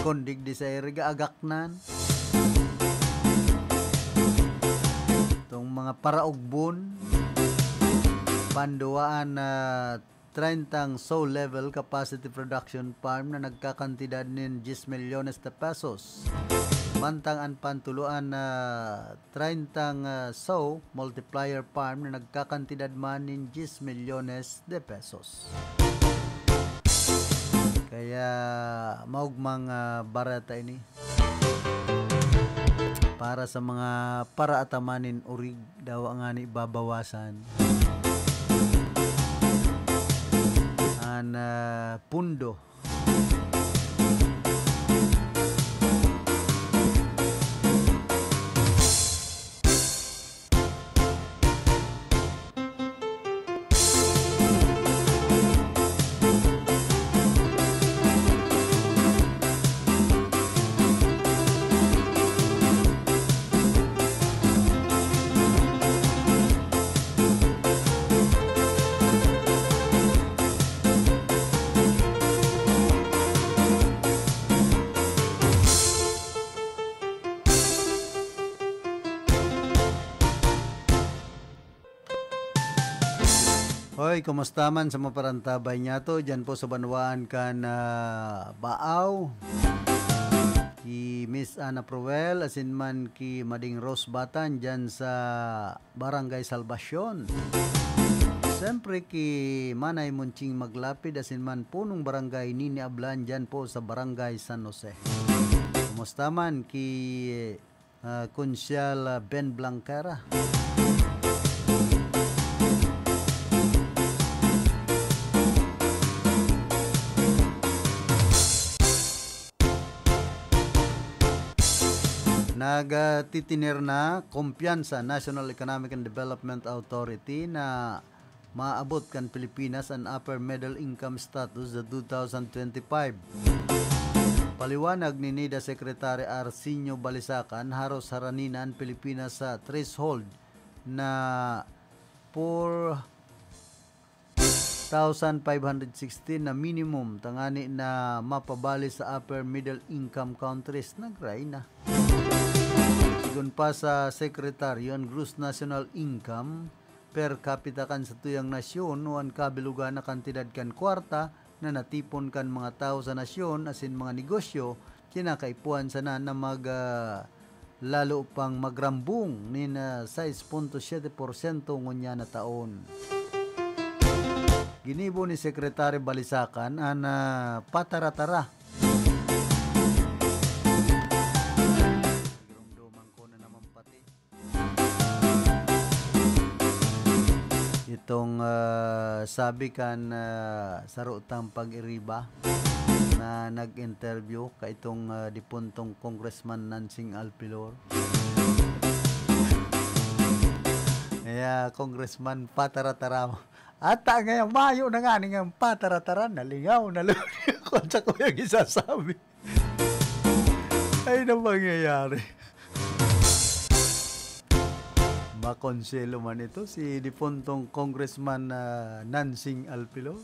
kon digdi sa iriga agaknan. Itong mga paraugbon, panduwaan na treyntang sow level capacity production farm na nagkakantidad nin diyes milyones de pesos. Mantang an pantuloan na treyntang, ah, sow multiplier farm na nagkakantidad man nin diyes milyones de pesos. Kaya maugmang, ah, bareta ini para sa mga paraataman nin orig, dawa ngani babawasan an, ah, pundo. Hoy, kumusta man sa mga parantabay niyato? Diyan po sa banwaan kan, ah, Baaw. Ki Miss Ana Proel, asin man ki Mading Rose Batan, diyan sa Barangay Salvacion. Siyempre, ki Manay Munching Maglapid, asin man punong barangay Nini Ablan, diyan po sa Barangay San Jose. Kumusta man ki ah, Konsyal, ah, Ben Blanquera. Nagtitiner na kumpiyansa National Economic and Development Authority na maabot kan Pilipinas an upper middle income status sa two thousand twenty-five. Paliwanag ni NEDA Secretary Arsenio Balisacan, haros harani na an Pilipinas sa threshold na four thousand five hundred sixteen na minimum tangani na mapabali sa upper middle income countries, nagray na. Sigon pa sa sekretaryo, an gross national income per capita kan satuyang nasyon o an kabilogan na kantidad kan kwarta na natipon kan mga tawo sa nasyon asin mga negosyo, kinakaipuhan sana na mag, ah, lalo pang magrambong nin, ah, sais punto siyete porsyento ngunyan na taon. Ginibo ni Secretary Balisacan an, ah, patara-tara. Giromdoman ko na naman pati. Itong, ah, sabi kan, ah, saro tang pag-iriba na nag-interview kaitong, ah, dipuntong Congressman Nancing Alpilor. Kaya, Congressman, patara-tara mo. Ata ngayon, mayo na nga ning patara-tara, nalingaw, nalingaw. Kung sa kuya gisasabi. Ay, na mangyayari. Makonselo man ito si dipuntong Congressman, ah, Nancing Alpilor.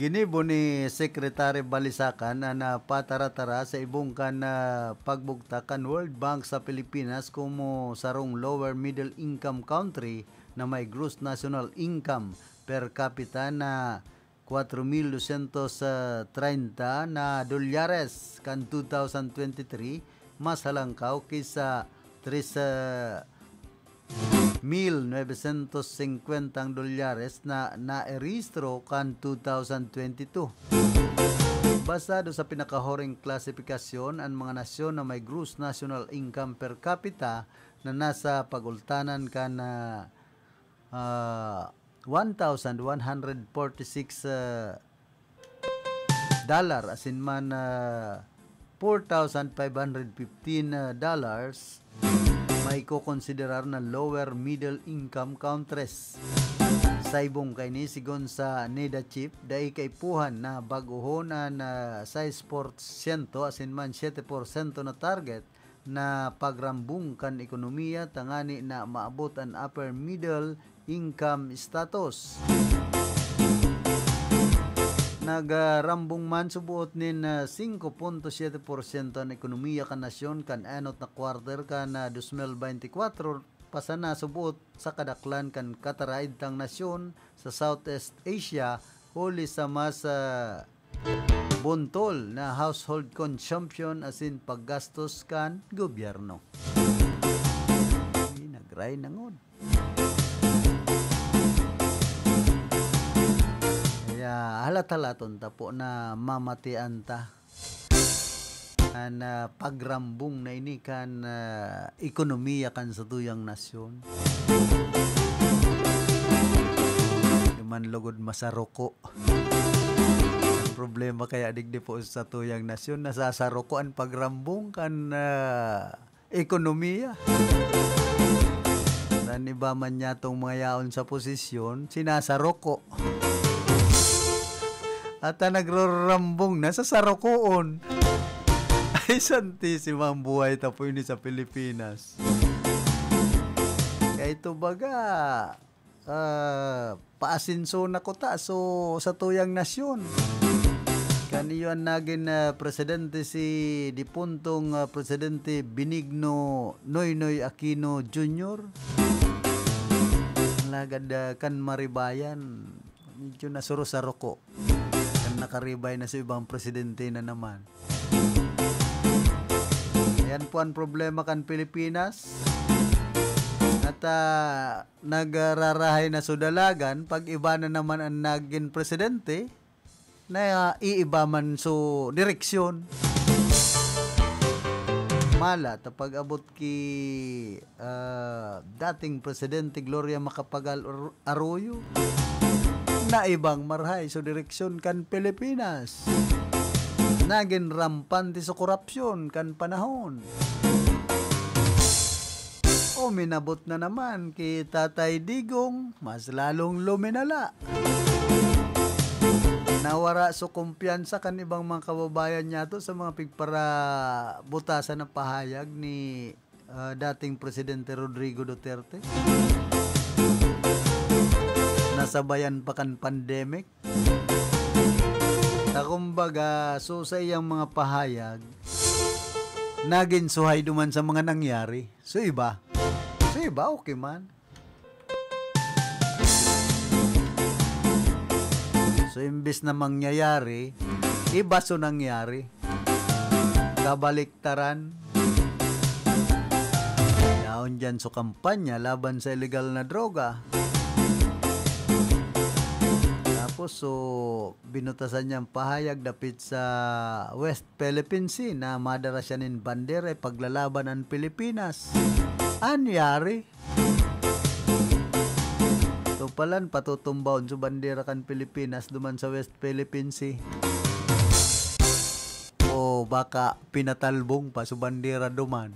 Ginibo ni Secretary Balisacan an, ah, patara-tara sa ibong kan, ah, pagbugtak kan World Bank sa Pilipinas komo sarong lower middle income country na may gross national income per capita na kwatro mil dosyentos treinta na dolyares kan two thousand twenty-three, mas halangkaw ki sa tres mil nuebesyentos singkwentang dolyares na nairehistro kan two thousand twenty-two. Basado sa pinakahuring klasipikasyon, an mga nasyon na may gross national income per capita na nasa pag-ultanan kan, ah, ah, one thousand one hundred forty-six, ah, dollar, asin man, ah, four thousand five hundred fifteen, ah, dollars, maikokonsiderar na lower middle income countries. Sa ibong kaini, sigon sa NEDA chief, dai kaipuhan na bag-ohon an, ah, sais porsyento asin man siyete porsyento na target na pagrambong kan ekonomiya tangani na maabot an upper middle income status. Nagrambong man suboot nin, ah, singko punto siyete porsyento an ekonomiya kan nasyon kan enot na quarter kan, ah, dos mil beintikwatro, pasana suboot sa kadaklan kan kataraed tang nasyon sa Southeast Asia, huli sa mas, ah, buntol na household consumption asin paggastos kan gobyerno. Ay, nagray na ngod. Kaya halat-halaton ta po na mamatian ta an, ah, pagrambong na ini kan, ah, ekonomiya kan satuyang nasyon. Di man lugod masaroko. Ang problema kaya digdi po sa satuyang nasyon, nasasaroko an pagrambong kan, ah, ekonomiya. An iba man niya tong mga yaon sa posisyon, sinasaroko. At ang nagrorambong na sa sarokoon. Ay, santisima ang buhay ta po ini sa Pilipinas. Kaya ito baga, ah, paasenso na kuta so satuyang nasyon. Kan iyo an nagin, ah, presidente si dipuntong, ah, Presidente Benigno Noynoy Aquino Junior. Alagad, ah, kan maribayan, medyo nasurusaroko. Kan nakaribay na sa ibang presidente na naman. Ayan po ang problema kan Pilipinas. At, ah, nagrarahay na so dalagan, pag iba na naman ang nagin presidente, na iiba man so direksyon. Mala, ta pag-abot ki, ah, dating Presidente Gloria Macapagal Ar-, Arroyo, naibang marhay so direksyon kan Pilipinas. Nagin rampante so korupsyon kan panahon. Uminabot na naman ki Tatay Digong, mas lalong luminala. Nawara so kumpiyansa kan ibang mga kababayan niyato sa mga pigparabutasan na pahayag ni, ah, dating Presidente Rodrigo Duterte. Nasabayan pa kan pandemic. Na kumbaga, so sa iyang mga pahayag, nagin suhay duman sa mga nangyari. So iba. So iba, okay man. So imbis na mangyayari, iba so nangyari. Kabaliktaran. Yaon dyan so kampanya laban sa illegal na droga. Tapos, so, binutasan niyang pahayag dapit sa West Philippine Sea na madara siya nin bandera, ipaglalaban an Pilipinas. Anyari? So, palan patutumbaon so bandera kan Pilipinas duman sa West Philippine Sea. O baka pinatalbong pa so bandera duman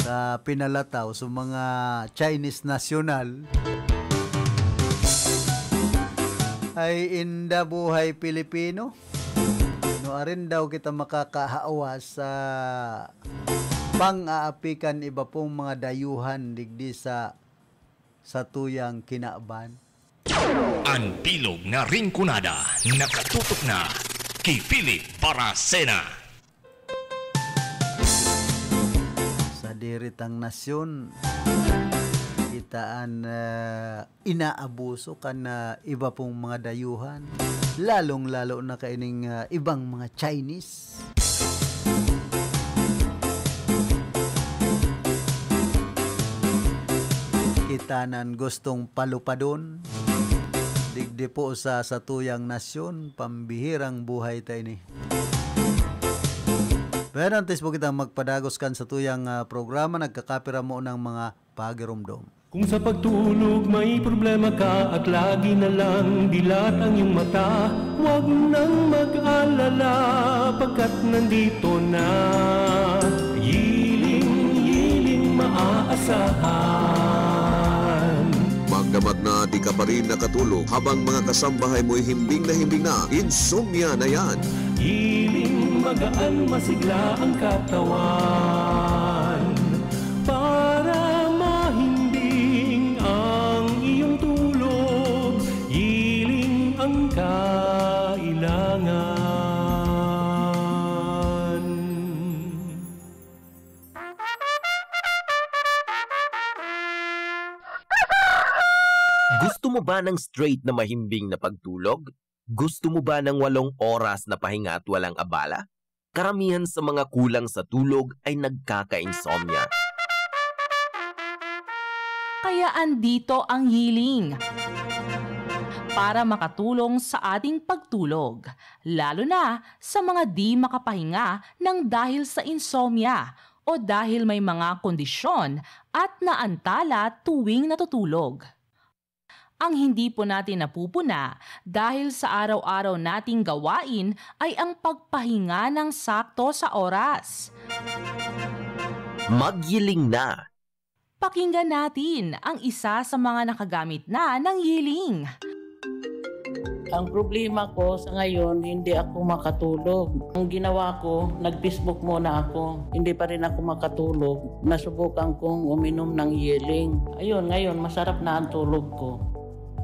sa pinalataw sa mga Chinese nasyonal. Ay inda buhay Pilipino. No, arin daw kita makakahawa sa pang-aapikan iba pong mga dayuhan digdi sa, sa tuyang kinaban. An bilog na Rinconada nakatutok na ki Philip Baracena. Sa diritang nasyon, kita an, ah, inaabuso kan, ah, iba pong mga dayuhan, lalong-lalo na kaining, ah, ibang mga Chinese. Kita nan gustong palupadon, digdi po sa satuyang nasyon, pambihirang buhay ta ini. Pero antes po kitang magpadagos kan satuyang, ah, programa, nagkakapira mo ng mga pagiromdom. Kung sa pagtulog may problema ka at lagi na lang dilat ang iyong mata, huwag nang mag-alala, pagkat nandito na, Yiling, Yiling maaasahan. Magdamag na di ka pa rin nakatulog habang mga kasambahay mo'y himbing na himbing na, insomnia na yan. Yiling, magaan, masigla ang katawan. Para mahimbing ang iyong tulog, Yiling ang kailangan. Gusto mo ba ng straight na mahimbing na pagtulog? Gusto mo ba ng walong oras na pahinga at walang abala? Karamihan sa mga kulang sa tulog ay nagkaka-insomnia. Kaya andito ang Yiling para makatulong sa ating pagtulog, lalo na sa mga di makapahinga ng dahil sa insomnia o dahil may mga kondisyon at naantala tuwing natutulog. Ang hindi po natin napupuna dahil sa araw-araw nating gawain ay ang pagpahinga ng sakto sa oras. Magyiling na. Pakinggan natin ang isa sa mga nakagamit na ng Yiling. Ang problema ko sa ngayon, hindi ako makatulog. Ang ginawa ko, nag-Facebook muna ako. Hindi pa rin ako makatulog. Nasubukan kong uminom ng Yiling. Ayun, ngayon, masarap na ang tulog ko.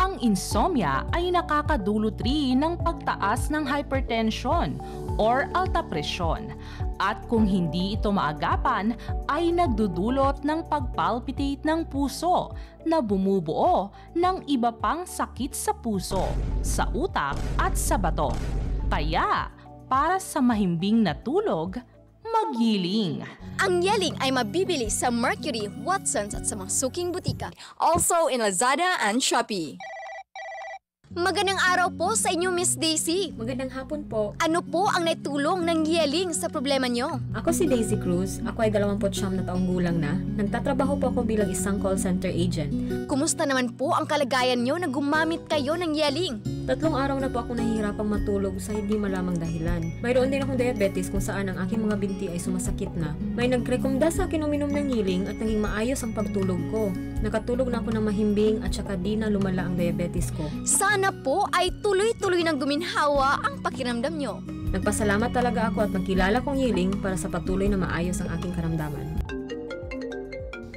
Ang insomnia ay nakakadulot rin ng pagtaas ng hypertension or alta presyon. At kung hindi ito maagapan, ay nagdudulot ng pagpalpitate ng puso na bumubuo ng iba pang sakit sa puso, sa utak at sa bato. Kaya, para sa mahimbing na tulog, magyiling. Ang Yiling ay mabibili sa Mercury, Watsons at sa mga suking butika. Also in Lazada and Shopee. Magandang araw po sa inyo, Miss Daisy. Magandang hapon po. Ano po ang naitulong ng Yiling sa problema nyo? Ako si Daisy Cruz. Ako ay dalawampu't siyam na taong gulang na. Nagtatrabaho po ako bilang isang call center agent. Kumusta naman po ang kalagayan nyo na gumamit kayo ng Yiling? Tatlong araw na po ako nahihirapang matulog sa hindi malamang dahilan. Mayroon din akong diabetes kung saan ang aking mga binti ay sumasakit na. May nagrekomenda sa akin uminom ng Yiling at naging maayos ang pagtulog ko. Nakatulog na ako ng mahimbing at saka di na lumala ang diabetes ko. Sana po ay tuloy-tuloy nang guminhawa ang pakiramdam nyo. Nagpasalamat talaga ako at nagkilala kong Yiling para sa patuloy na maayos ang aking karamdaman.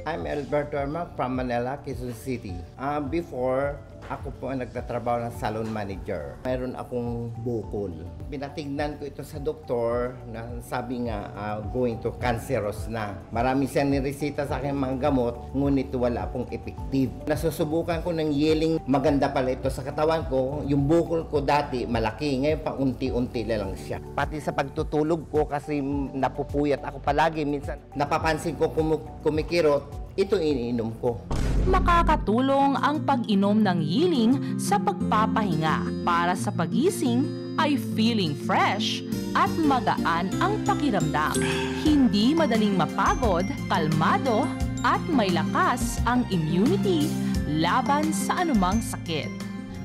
I'm Alberto Ermac from Manila, Quezon City. Ah, before, ako po ang nagtatrabaho ng salon manager. Mayroon akong bukol. Pinatignan ko ito sa doktor na sabi nga, ah, going to cancerous na. Marami siyang nireseta sa akin mga gamot, ngunit wala pong effective. Nasusubukan ko ng Yeling, maganda pala ito sa katawan ko. Yung bukol ko dati, malaki. Ngayon, paunti-unti na lang siya. Pati sa pagtutulog ko, kasi napupuyat ako palagi. Minsan, napapansin ko kumu-, kumikirot, ito iniinom ko. Makakatulong ang pag-inom ng Yiling sa pagpapahinga. Para sa pagising ay feeling fresh at magaan ang pakiramdam. Hindi madaling mapagod, kalmado, at may lakas ang immunity laban sa anumang sakit.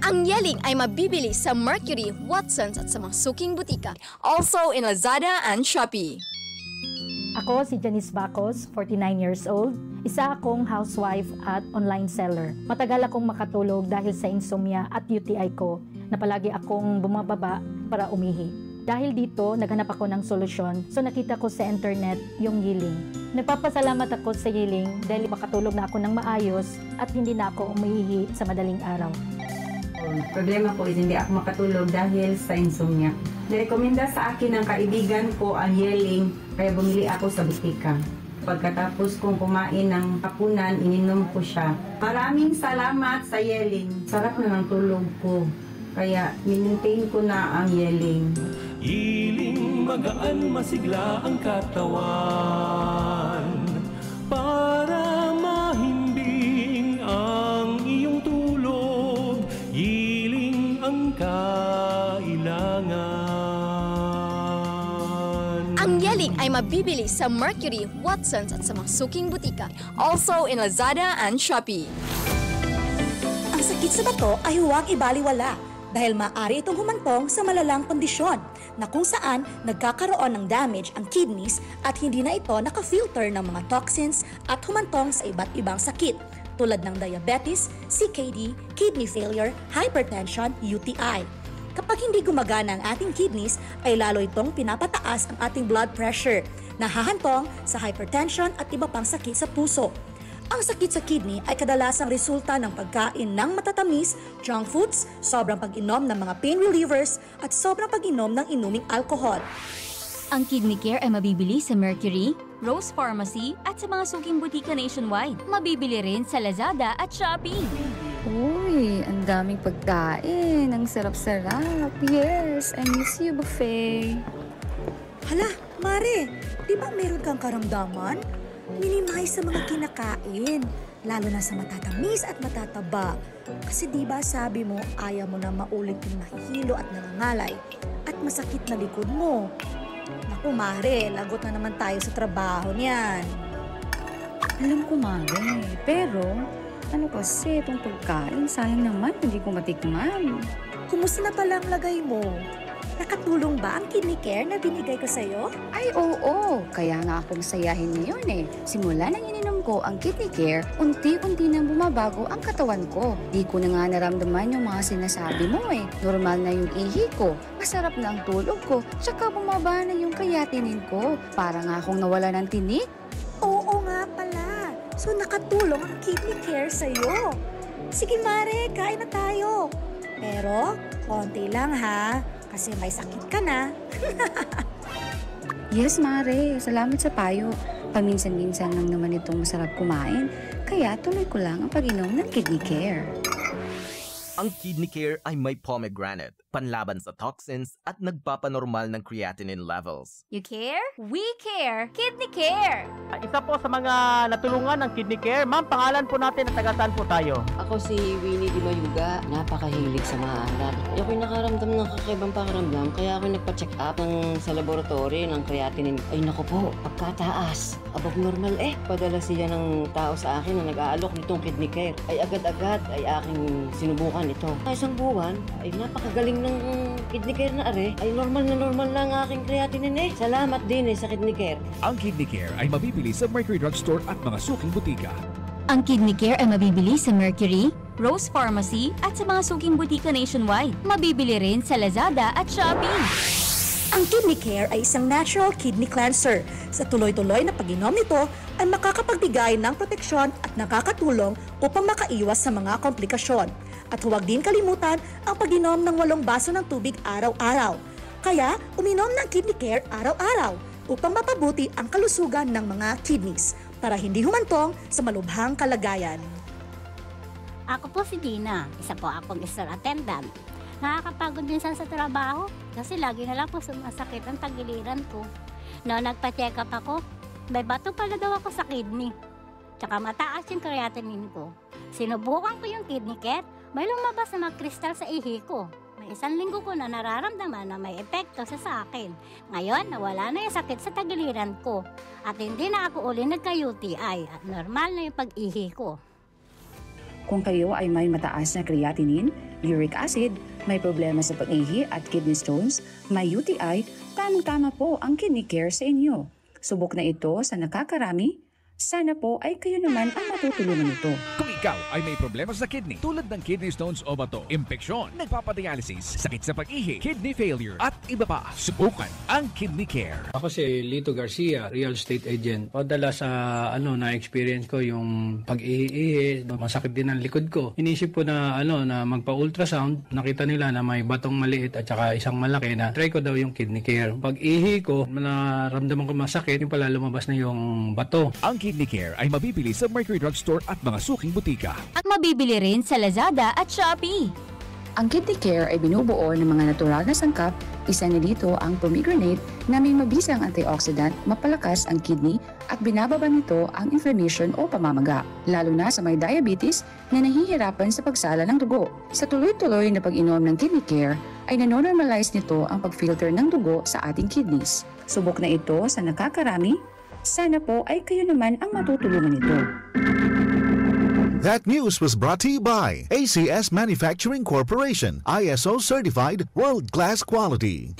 Ang Yeling ay mabibili sa Mercury, Watsons at sa mga suking butika. Also in Lazada and Shopee. Ako si Janice Bacos, forty-nine years old. Isa akong housewife at online seller. Matagal akong makatulog dahil sa insomnia at U T I ko na palagi akong bumababa para umihi. Dahil dito, naghanap ako ng solusyon, so nakita ko sa internet yung Yiling. Nagpapasalamat ako sa Yiling dahil makatulog na ako ng maayos at hindi na ako umiihi sa madaling araw. Ang problema ko is hindi ako makatulog dahil sa insomnia. Nirekomenda sa akin ng kaibigan ko ang Yeling, kaya bumili ako sa butika. Pagkatapos kong kumain ng hapunan, ininom ko siya. Maraming salamat sa Yeling. Sarap na ng tulog ko. Kaya minintain ko na ang Yeling. Yeling, magaan, masigla ang katawan. Para mahimbing ang iyong tulog, Yeling ang kailangan. Ang Yeling ay mabibili sa Mercury, Watsons at sa mga suking butika. Also in Lazada and Shopee. Ang sakit sa bato ay huwag ibaliwala dahil maaari itong humantong sa malalang kondisyon na kung saan nagkakaroon ng damage ang kidneys at hindi na ito naka-filter ng mga toxins at humantong sa iba't ibang sakit tulad ng diabetes, C K D, kidney failure, hypertension, U T I. Kapag hindi gumagana ang ating kidneys, ay lalo itong pinapataas ang ating blood pressure, nahahantong sa hypertension at iba pang sakit sa puso. Ang sakit sa kidney ay kadalasang resulta ng pagkain ng matatamis, junk foods, sobrang pag-inom ng mga pain relievers, at sobrang pag-inom ng inuming alcohol. Ang Kidney Care ay mabibili sa Mercury, Rose Pharmacy at sa mga suking butika nationwide. Mabibili rin sa Lazada at Shopee. Uy, ang daming pagkain. Ang sarap-sarap. Yes, I miss you, buffet. Hala, Mare, di ba meron kang karamdaman? Minimize sa mga kinakain, lalo na sa matatamis at matataba. Kasi di ba sabi mo, ayaw mo na maulit yung mahihilo at nangangalay at masakit na likod mo. Naku, Mare, lagot na naman tayo sa trabaho niyan. Alam ko, Mare. Pero, ano kasi itong pagkain? Sayang naman, hindi ko matikman. Kumusta na pala ang lagay mo? Nakatulong ba ang kidney care na binigay ko sa'yo? Ay, oo! Kaya nga ako masayahin ngayon eh. Simula nang ininom ko ang Kidney Care, unti-unti nang bumabago ang katawan ko. Di ko na nga naramdaman yung mga sinasabi mo eh. Normal na yung ihi ko, masarap na ang tulog ko, tsaka bumaba na yung creatinine ko. Para nga akong nawala ng tinik. Oo nga pala. So nakatulong ang Kidney Care sa'yo. Sige Mare, kain na tayo. Pero, konti lang ha. Kasi may sakit ka na. Yes, Mare. Salamat sa payo. Paminsan-minsan lang naman itong masarap kumain. Kaya tuloy ko lang ang pag-inom ng Kidney Care. Ang Kidney Care ay may pomegranate, panlaban sa toxins at nagpapanormal ng creatinine levels. You care? We care! Kidney Care! Isa po sa mga natulungan ng Kidney Care. Ma'am, pangalan po natin at taga saan po tayo? Ako si Winnie Di Mayuga, napakahilig sa maalat. Ako'y nakaramdam ng kakaibang pakiramdam, kaya ako nagpa-check up ng, sa laboratory ng creatinine. Ay naku po, pagkataas. Abog normal eh. Padala siya ng tao sa akin na nag-aalok nitong Kidney Care. Ay agad-agad ay aking sinubukan ito. Sa isang buwan, ay napakagaling ng Kidney Care na are. Ay normal na normal na ang aking creatinine eh. Salamat din eh sa Kidney Care. Ang Kidney Care ay mabibili sa Mercury Drug Store at mga suking butika. Ang Kidney Care ay mabibili sa Mercury, Rose Pharmacy at sa mga suking butika nationwide. Mabibili rin sa Lazada at Shopee. Ang Kidney Care ay isang natural kidney cleanser. Sa tuloy-tuloy na pag-inom nito, ay makakapagbigay ng proteksyon at nakakatulong upang makaiwas sa mga komplikasyon. At huwag din kalimutan ang pag-inom ng walong baso ng tubig araw-araw. Kaya, uminom ng Kidney Care araw-araw upang mapabuti ang kalusugan ng mga kidneys para hindi humantong sa malubhang kalagayan. Ako po si Dina, isa po akong store attendant. Nakakapagod minsan sa trabaho kasi lagi na lang po sumasakit ang tagiliran ko. No, nagpa-check up ako, may bato pala daw ako sa kidney. Tsaka mataas yung creatinine ko. Sinubukan ko yung kidney care, may lumabas na mga kristal sa ihi ko. May isang linggo ko na nararamdaman na may epekto sa sa akin. Ngayon, nawala na yung sakit sa tagiliran ko. At hindi na ako uli nagka-U T I at normal na yung pag-ihi ko. Kung kayo ay may mataas na creatinine, uric acid, may problema sa pag-ihi at kidney stones, may U T I, tamang-tama po ang Kidney Care sa inyo. Subok na ito sa nakakarami, sana po ay kayo naman ang matutulungan nito. Kung ikaw ay may problema sa kidney tulad ng kidney stones o bato, impeksyon, nagpapadialysis, sakit sa pag-ihi, kidney failure, at iba pa, subukan ang Kidney Care. Ako si Lito Garcia, real estate agent. Padala sa ano na experience ko yung pag-ihi-ihi, masakit din ang likod ko. Inisip ko na ano na magpa-ultrasound, nakita nila na may batong maliit at saka isang malaki na try ko daw yung Kidney Care. Pag-ihi ko, naramdaman ko masakit, yung pala lumabas na yung bato. Ang Kidney Care ay mabibili sa Mercury Drug Store at mga suking butika. At mabibili rin sa Lazada at Shopee. Ang Kidney Care ay binubuo ng mga natural na sangkap, isa na dito ang pomegranate na may mabisang antioxidant, mapalakas ang kidney at binababa nito ang inflammation o pamamaga, lalo na sa may diabetes na nahihirapan sa pagsala ng dugo. Sa tuloy-tuloy na pag-inom ng Kidney Care ay nanonormalize nito ang pag-filter ng dugo sa ating kidneys. Subok na ito sa nakakarami, sana po ay kayo naman ang matutulungan nito. That news was brought to you by A C S Manufacturing Corporation, I S O certified, world-class quality.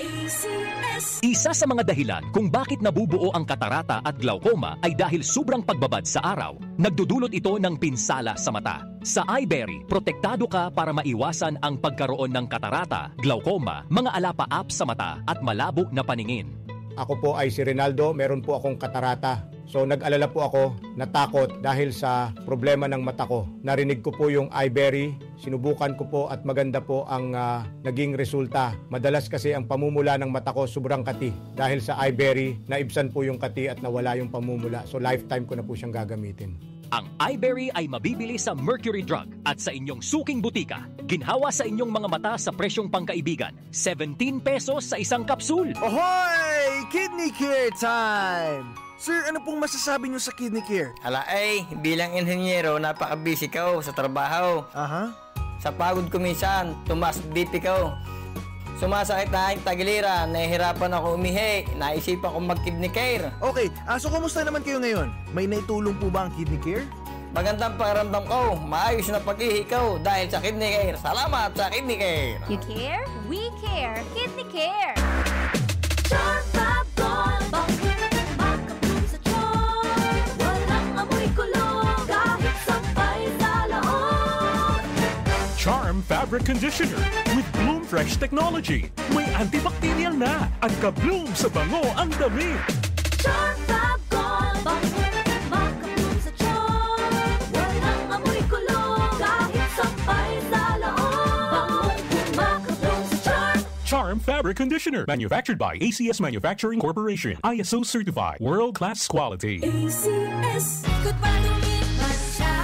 Isa sa mga dahilan kung bakit nabubuo ang katarata at glaucoma ay dahil sobrang pagbabad sa araw. Nagdudulot ito ng pinsala sa mata. Sa iBerry, protektado ka para maiwasan ang pagkaroon ng katarata, glaucoma, mga alapaap sa mata at malabo na paningin. Ako po ay si Rinaldo, meron po akong katarata. So nag-alala po ako, natakot dahil sa problema ng mata ko. Narinig ko po yung iBerry, sinubukan ko po at maganda po ang ah, naging resulta. Madalas kasi ang pamumula ng mata ko sobrang kati. Dahil sa iBerry, naibsan po yung kati at nawala yung pamumula. So lifetime ko na po siyang gagamitin. Ang iBerry ay mabibili sa Mercury Drug at sa inyong suking butika. Ginhawa sa inyong mga mata sa presyong pangkaibigan, seventeen pesos sa isang kapsul. Ohoy! Kidney Care Time! Sir, ano pong masasabi niyo sa Kidney Care? Ala ay, bilang inhenyero, napaka-busy ko sa trabaho. Aha. Sa pagod ko minsan, tumaas B P ko. Sumasakit na ang tagiliran, nahihirapan ako umihi, naisipan kong mag-kidney care. Okay, ah, so kumusta naman kayo ngayon? May naitulong po ba ang Kidney Care? Magandang pakiramdam ko, maayos na pag-ihi ko dahil sa Kidney Care. Salamat sa Kidney Care! You care? We care! Kidney Care! Charm Fab Gold! Bangkong makabloom sa charm! Walang amoy kulog kahit sampay sa loob! Charm Fabric Conditioner with Bloom Fresh Technology. May antibacterial na at ka-bloom sa bango ang damit. Charm Fab Gold! Bangkong makabloom sa charm! Walang amoy kulog kahit sampay sa loob! Bangkong makabloom sa charm! Charm Fabric Conditioner, manufactured by A C S Manufacturing Corporation, I S O certified, world-class quality. A C S. Ikot pa, dumit man siya.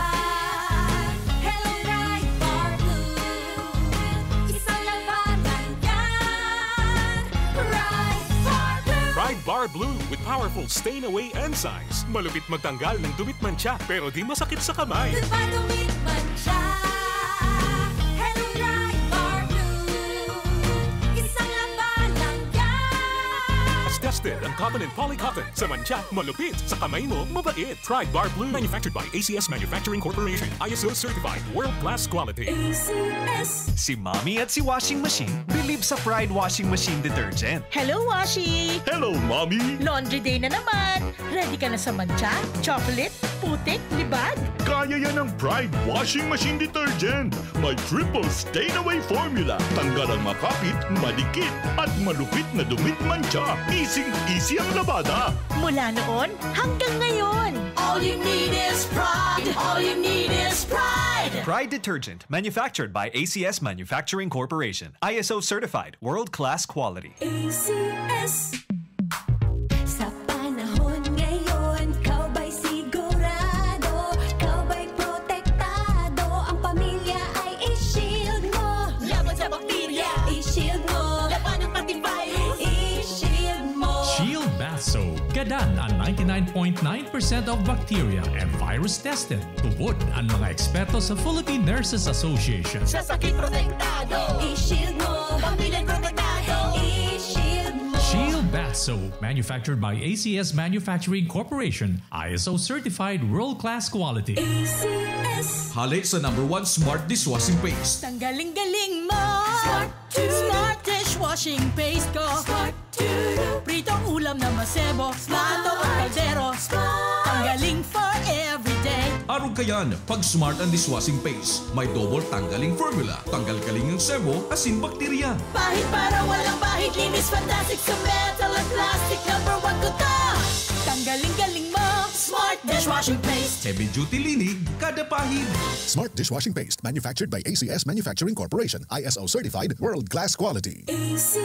Hello, Pride Bar Blue. Isang labanan yan. Pride Bar Blue. Pride Bar Blue with powerful stain away enzymes. Malupit magtanggal ng dumit mantsa, pero di masakit sa kamay. Dumit mantsa. Hello, Pride Bar Blue. Isang labanan yan. Tested ang cotton and poly cotton. Sa mantsa, malupit. Sa kamay mo, mabait. Pride Bar Blue. Manufactured by A C S Manufacturing Corporation. I S O certified. World class quality. A C S. Si Mommy at si Washing Machine believe sa Pride Washing Machine Detergent. Hello, Washi! Hello, Mommy! Laundry day na naman! Ready ka na sa mantsa, chocolate, putik, libag? Kaya yan ng Pride Washing Machine Detergent. May triple stain away formula. Tanggal ang makapit, madikit, at malupit na dumi at mantsa. Easy-easy ang labada. Mula noon hanggang ngayon. All you need is Pride. All you need is Pride. Pride Detergent, manufactured by A C S Manufacturing Corporation. I S O certified, world-class quality. A C S. Sa panahon ngayon, ikaw ba'y sigurado? Ikaw ba'y protektado? Ang pamilya ay i-shield mo. Laban sa bakterya, i-shield mo. Labanan pati virus, i-shield mo. Shield Bath Soap. Gadan ang ninety-nine point nine percent of bacteria and virus tested. Tubod ang mga eksperto sa Philippine Nurses Association. Sa sakit protektado, i-shield mo. Pamilya protektado, i-shield mo. Shield Bath Soap, manufactured by A C S Manufacturing Corporation, I S O certified world-class quality. A C S. Hale sa number one smart dishwashing paste. Tanggaling-galing mo! Smart to. Smart dishwashing paste ko. Smart to. Pritong ulam na masebo. Smart. Luto ang kaldero. Smart. Tanggaling for everyday. Arog kayan, pag Smart ang dishwashing paste, may double tanggaling formula. Tanggal-galing ang sebo, asin bakterya. Pahid para walang bahid, linis fantastic sa metal at plastic. Number one ko to. Tanggaling-galing mo, Smart dishwashing paste. Heavy duty linig, kada pahid. Smart dishwashing paste, manufactured by A C S Manufacturing Corporation, I S O certified, world class quality. A C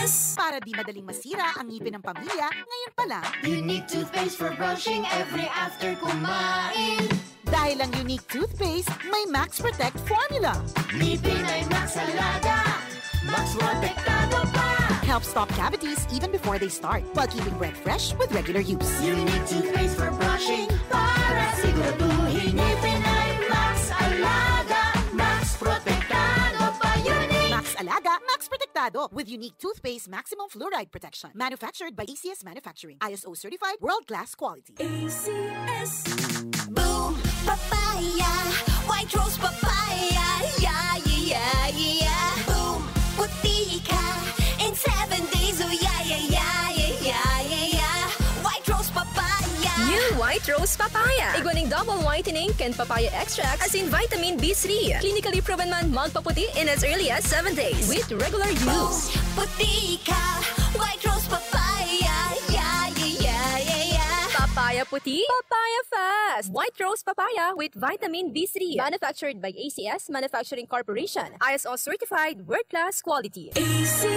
S. Para di madaling masira ang ngipin ng pamilya, ngayon pa lang. Unique toothpaste for brushing every after kumain. Dahil ang Unique Toothpaste may Max Protect Formula. Ngipin ay Max Alaga, Max Protektado pa. Helps stop cavities even before they start, while keeping breath fresh with regular use. Unique Toothpaste for brushing, para siguraduhin ngipin ay Max Alaga, Max Protektado pa. Unique. Max Alaga, Max Protektado with Unique Toothpaste Maximum Fluoride Protection. Manufactured by A C S Manufacturing. I S O certified, world-class quality. A C S. Boom! Papaya! White Rose Papaya! Yeah, yeah, yeah, yeah! Boom! Puti ka in seven days! Oh, yeah, yeah, yeah! White Rose Papaya! New White Rose Papaya. Igwa ning double whitening kan papaya extract asin vitamin B three. Clinically proven man magpaputi in as early as seven days with regular use. Boom! Puti ka! White Rose Papaya! Yeah, yeah, yeah, yeah, yeah! Papaya puti, papaya fast! White Rose Papaya with vitamin B three. Manufactured by A C S Manufacturing Corporation. I S O certified, world-class quality. A C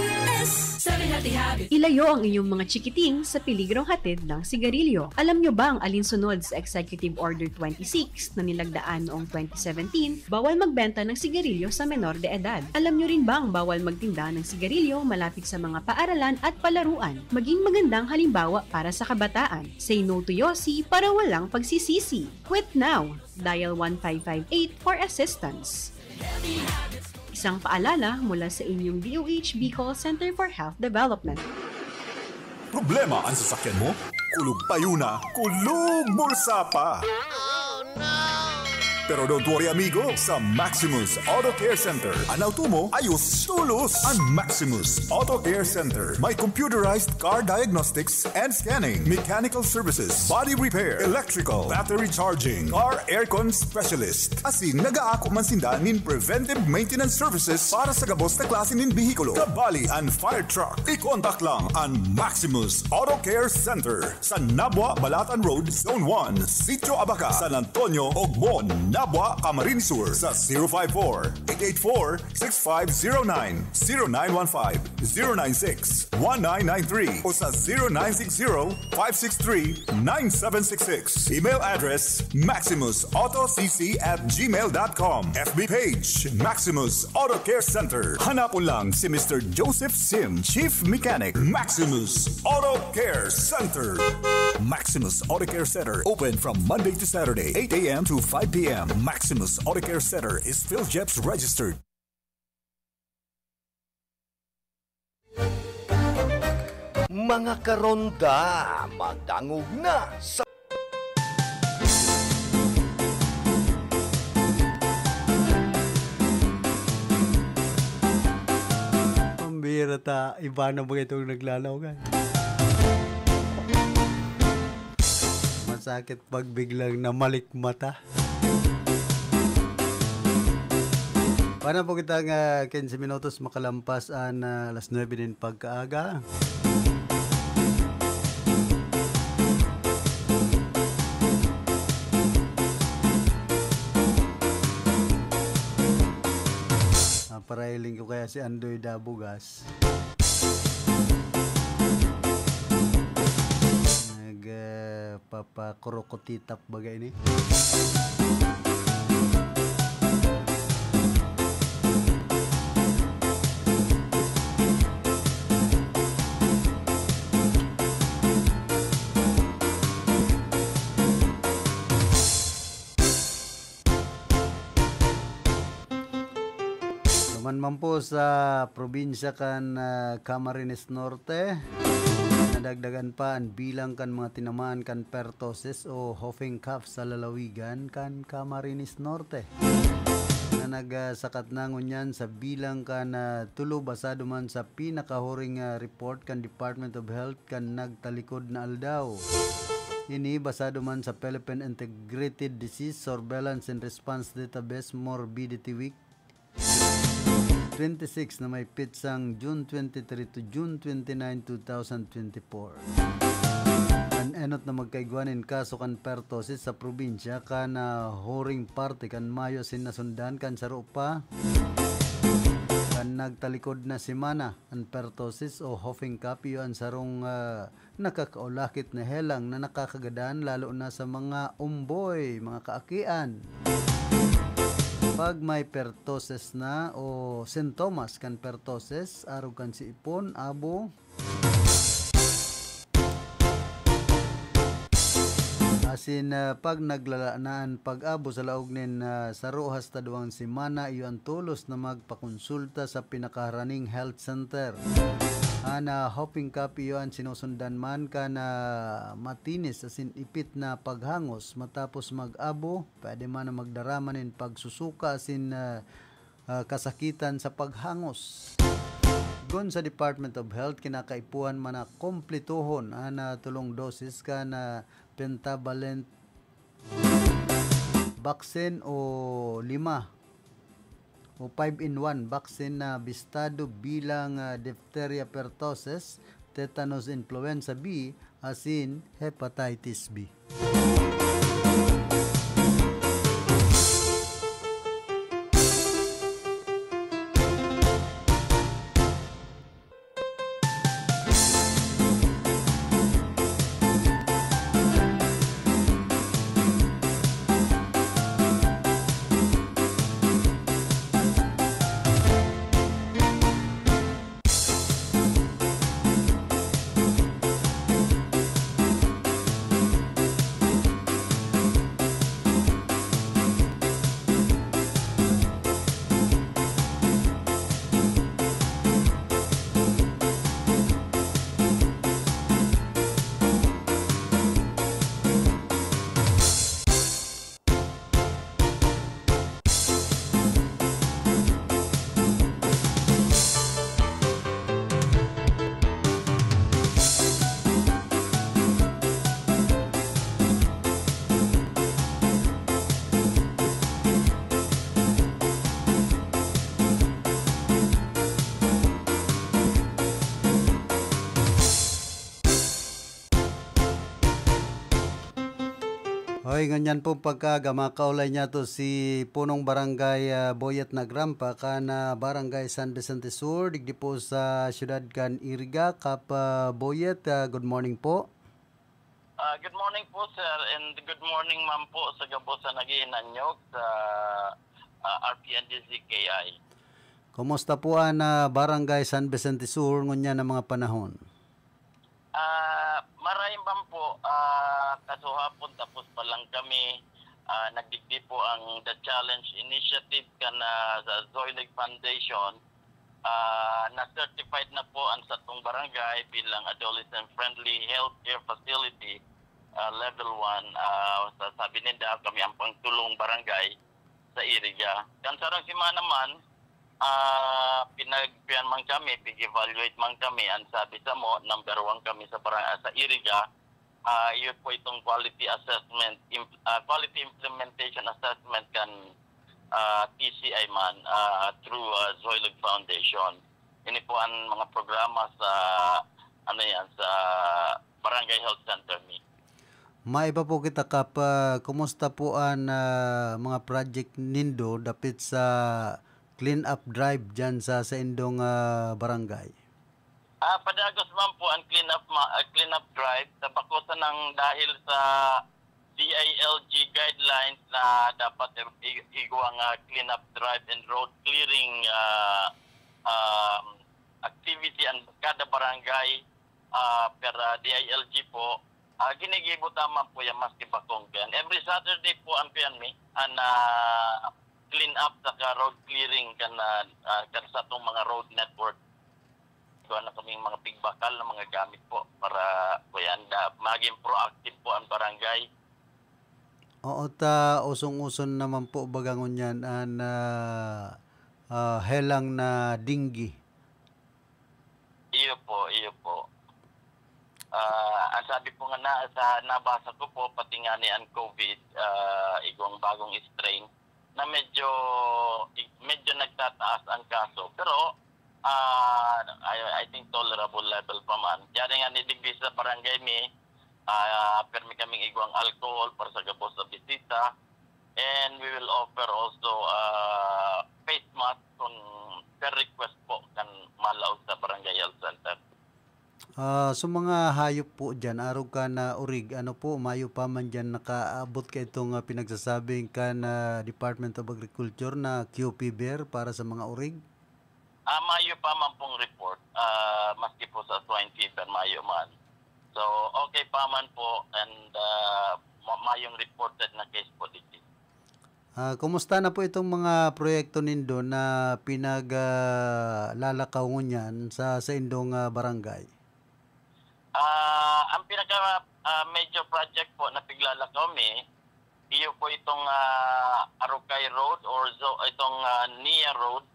S. Seven Healthy Habits. Ilayo ang inyong mga chikiting sa peligrong hatid ng sigarilyo. Alam nyo ba ang alinsunod sa Executive Order twenty-six na nilagdaan noong twenty seventeen? Bawal magbenta ng sigarilyo sa menor de edad. Alam nyo rin bang bawal magtinda ng sigarilyo malapit sa mga paaralan at palaruan? Maging magandang halimbawa para sa kabataan. Say no to Yossi para walang pagsisisi. Quit now! Dial one five five eight for assistance. Isang paalala mula sa inyong D O H Bicol Center for Health Development. Problema ang sasakyan mo? Kulog payo na, kulog bulsa pa! Pero don't worry, amigo. Sa Maximus Auto Care Center, an auto mo, ayos tolos. An Maximus Auto Care Center may computerized car diagnostics and scanning, mechanical services, body repair, electrical, battery charging, car aircon specialist. Asin nagaako man sinda nin preventive maintenance services para sa gabos na klase nin behikulo, kabali an fire truck. I-contact lang an Maximus Auto Care Center. Sa Nabua, Balatan Road, Zone one, Sitio Abaca, San Antonio, Ogbon, Nabua, Camarines Sur, sa zero five four, eight eight four, six five zero nine, zero nine one five, zero nine six, one nine nine three o sa zero nine six zero, five six three, nine seven six six. Email address, maximus auto c c at gmail dot com. F B page, Maximus Auto Care Center. Hanapon lang si Mister Joseph Sim, Chief Mechanic, Maximus Auto Care Center. Maximus Auto Care Center, open from Monday to Saturday, eight a m to five p m. Maximus Auto Care Center is PhilGEPS registered. Mga karonda, madangog na sa Pambira ta, iba na ba itong naglalaw, guys? Masakit pag biglang namalik mata. Paano po kita nga quince minutos makalampas an, ah, alas nuebe nin pagkaaga? Ah, parailing ko kaya si Andoy Dabugas. Nag, ah, papakurukutitap baga ini. Duman man po sa probinsya kan, ah, Camarines Norte, nadagdagan pa an bilang kan mga tinamaan kan pertussis o whooping cough sa lalawigan kan Camarines Norte, na nagsakat na ngunyan sa bilang kan, ah, tulo, basado man sa pinakahuring, ah, report kan Department of Health kan nagtalikod na aldaw. Ini basado man sa Philippine Integrated Disease Surveillance and Response Database Morbidity Week twenty-six na may pitsang June twenty-three to June twenty-nine, two thousand twenty-four. An enot na magkaigwa nin kaso kan pertussis sa probinsya kan, ah, huring parte kan Mayo asin nasundan kan saro pa kan nagtalikod na semana. An pertussis o whooping cough iyo an sarong, ah, nakakaulakit na helang na nakakagadan, lalo na sa mga omboy, mga kaakian. Pag may pertussis na o sintomas kan pertussis, arog kan siipon, abo, asin, ah, pag naglala na an pag-abo sa laog nin, ah, saro hasta duwang semana, iyo an tolos na magpakonsulta sa pinakaharaning health center. An, ah, whooping cough iyo an sinusundan man kan, ah, matinis asin ipit na paghangos matapos mag-abo, pwede man na magdarama nin pagsusuka asin, ah, ah, kasakitan sa paghangos. Kun sa Department of Health, kinakaipuhan man na kumplituhon an, ah, tulong dosis kan, ah, pentavalent vaccine o lima o five-in-one vaccine na bistado bilang, ah, diphtheria pertussis, tetanus influenza B, asin hepatitis B. Hoy, ngunyan po pagkaaga, makaulay niya to si Punong Barangay, ah, Boyet Nagrampa, kan, ah, Barangay San Vicente Sur, digdi po sa siyudad kan Iriga. Kap, ah, Boyet, ah, good morning po. Ah, good morning po, sir, and good morning, ma'am po, sa gabos sa nag-iinanyog sa, ah, R P N D Z K I. Kumusta po an, ah, Barangay San Vicente Sur ngunyan na mga panahon? Ah, maray man po, ah, kasuhapon tapos pa lang kami, ah, nagdigdi po ang The Challenge Initiative kan, ah, sa Zoilig Foundation. ah, na-certified na po ang satong barangay bilang adolescent-friendly healthcare facility, ah, level one. Ah, sa sabi ninda, kami ang pangtulong barangay sa Iriga. Kan sarong semana man, ah, pinagpian man kami, pig-evaluate man kami. Ang sabi samo, number one kami sa barang-, sa Iriga. Ah, iyo po itong quality assessment, im-, ah, quality implementation assessment kan, ah, T C I man, ah, through, ah, Zoilog Foundation. Ini po ang mga programa sa, ano yan, sa Barangay Health Center ni. Maiba po kita, Kap, ah, kumusta po an, ah, mga project nindo dapit sa clean up drive diyan sa saindong, ah, barangay? Ah, padagos man po ang clean up ma-, ah, clean up drive sa bako sanang dahil sa D I L G guidelines na dapat i-, i-, igwa nga clean up drive and road clearing, ah, um, activity ang kada barangay, ah, per, ah, D I L G po. Ah, ginigibo ta man po yan maski bakong yan. Every Saturday po ang kuyan mi, ang, ah, clean up saka road clearing kan, ah, ah, kan satong mga road network. Gawa na kaming mga pigbakal na mga gamit po para, kuyan, da-, maging proactive po ang barangay. Oo, ta usong-uson naman po baga ngunyan an, ah, ah, helang na dengue. Iyo po, iyo po. Ah, ang sabi po nga na, sa nabasa ko po, pati nga ni ang COVID, ah, igwang bagong strain, na medyo, medyo nagtataas ang kaso. Pero, ah, I, I think tolerable level pa man. Yari nga ni digdi sa barangay mi, ah, permi kaming igwang alcohol para sa gabos na bisita. And we will offer also, ah, face mask kung per request po kan malaog sa Barangay Health Center. Ah, so mga hayop po diyan, arog kan, ah, orig, ano po, mayo pa man diyan nakaabot kaitong, ah, pinagsasabing kan, ah, Department of Agriculture na Q P bear para sa mga orig? Ah, mayo pa man pong report, ah, maski po sa swine fever, mayo man. So, okay pa man po and, ah, ma-, mayong reported na case po dito. Ah, kumusta na po itong mga proyekto nindo na pinag, ah, lalakaw ngunyan sa saindong, ah, barangay? Ah, ang pinaka, ah, major project po na piglalakaw mi, iyo po itong, ah, Arocay Road or zo-, itong, ah, Nia Road,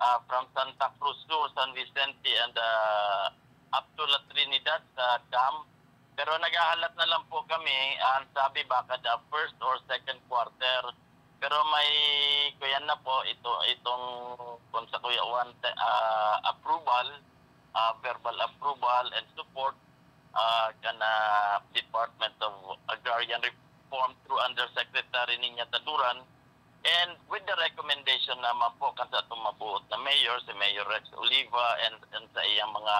ah, from Santa Cruz Sur, San Vicente, and, ah, up to La Trinidad sa dam. Pero naghahalat na lang po kami, ang sabi baka the first or second quarter. Pero may, kuyan na po, ito, itong, kung sa Kuya Juan, te-, ah, approval, ah, verbal approval and support, ah, kana Department of Agrarian Reform through Undersecretary Niña Taduran, and with the recommendation naman po kan sa atong mabuot na mayor, si Mayor Rex Oliva, and, and sa iyang mga,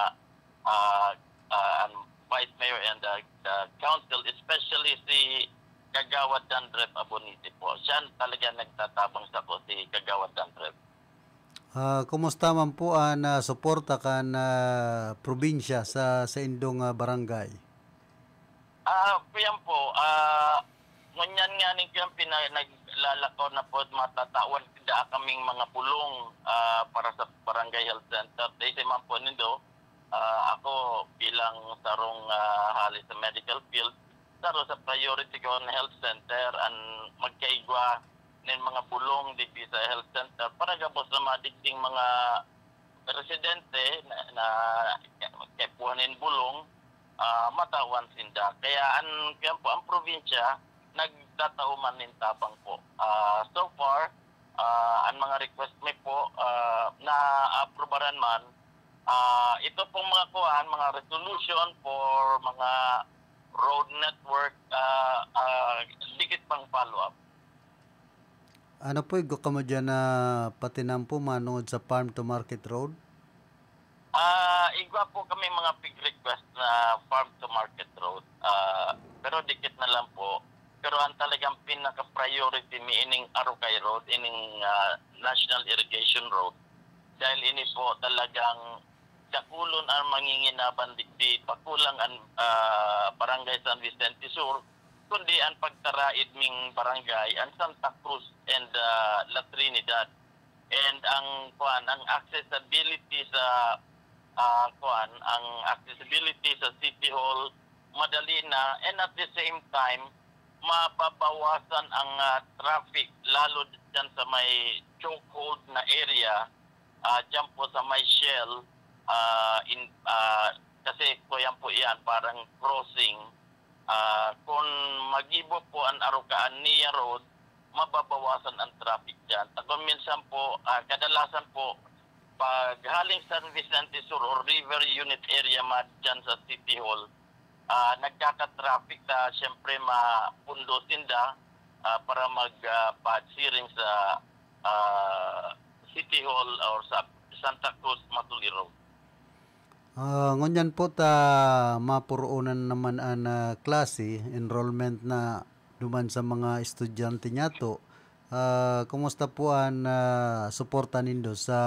ah, ah, an-, vice mayor and the, the council, especially si Kagawad Dandrep Abonite po. Siya ang talaga nagtatabang sa ko, si Kagawad Dandrep. Ah, kumusta man po an, ah, suporta kan, ah, probinsya sa, sa indong, ah, barangay? Ah, kuyan po, ah, ngunyan nga ning kuyan pina-, naglalakaw na po, matatawan da kaming mga bulong, ah, para sa Barangay Health Center. Dahil man po nindo, ah, ako bilang sarong, ah, hali sa medical field, saro sa priority ko ang health center, ang magkaigwa nin mga bulong digdi sa health center para gabos na madigding mga residente na, na kaipuhan nin bulong, ah, matawan sinda. Kaya ang, kaya po ang probinsya nagtatao man nin tabang po. Ah, so far, ah, ang mga request mi po, ah, naaprubaran man. Ah, ito pong mga kuan, mga resolution for mga road network, ah, ah, dikit pang follow-up. Ano po, igwa kamo diyan na patinampo manongod sa farm to market road? Ah, igwa po kami mga big request na farm to market road. Ah, pero dikit na lang po. Pero ang talagang pinaka-priority mi ining Arukay Road, ining, ah, National Irrigation Road. Dahil ini po talagang dakulon ang manginginaban digdi, pakulang ang, ah, Barangay San Vicente Sur, kundi ang pagtaraid ming barangay, ang Santa Cruz and, ah, La Trinidad. And ang, kuan, ang accessibility sa, ah, kuan, ang accessibility sa City Hall madali na, and at the same time, mababawasan ang, ah, traffic, lalo diyan sa may chokehold na area, ah, diyan po sa may Shell, ah, in, ah, kasi kuyan po iyan, parang crossing. Ah, kung magibo po an Aroca-Annia Road, mababawasan ang traffic diyan. Ta kun minsan po, ah, kadalasan po, pag haling San Vicente Sur or River Unit area man diyan sa City Hall, ah, nagkaka-traffic ta, siyempre mapundo sinda, ah, para mag, ah, pad-siring sa, ah, City Hall or sa Santa Cruz, Matuliro. Ah, ngunyan po ta mapuroonan naman an, ah, klase, enrollment na duman sa mga estudyante niyato. Ah, kumusta po an, ah, suporta nindo sa,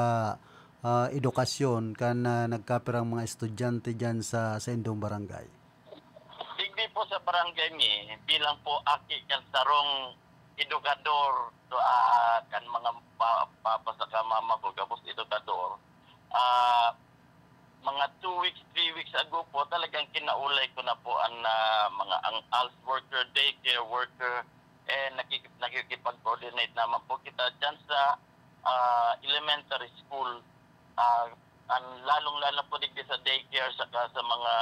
ah, edukasyon kan, ah, nagkapirang mga estudyante diyan sa, sa indong barangay? Digdi po sa barangay mi, bilang po aki kan sarong edukador, so, ah, kan mga pa-, papa saka mama ko, gabos edukador. Ah, mga two weeks, three weeks ago po, talagang kinaulay ko na po ang, ah, mga, ang ALS worker, daycare worker, eh, nakiki-, nakikipag-coordinate naman po kita diyan sa, ah, elementary school. Ah, ang lalong-lalo po digdi sa daycare saka sa mga,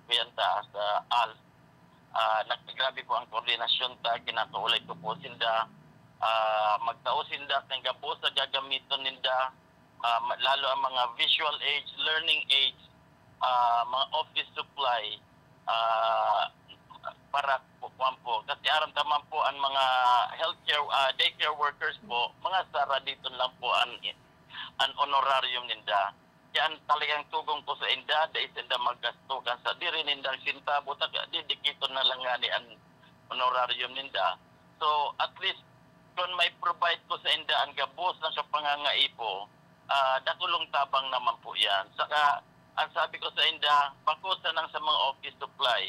kuyan ta, sa ALS. Ah, nag-, grabe po ang koordinasyon ta, kinakaulay ko po sinda. Ah, magtao sinda kan gabos sa gagamiton ninda. Ah, ma-, lalo ang mga visual aids, learning aids, ah, mga office supply, ah, para po, kuwan po. Kasi aram ta man po, ang mga healthcare, ah, daycare workers po, mga saraditon lang po an, an honorarium ninda. Kaya ang talagang tugon ko sa inda, dai sinda maggasto kan sadiri nindang sentabo, ta didikiton na lang ngani an honorarium ninda. So, at least, kun mai-provide ko sa inda an gabos na kapangangaipo, ah, dakulong tabang naman po yan. Saka, ang sabi ko sa inda, bako sanang sa mga office supply,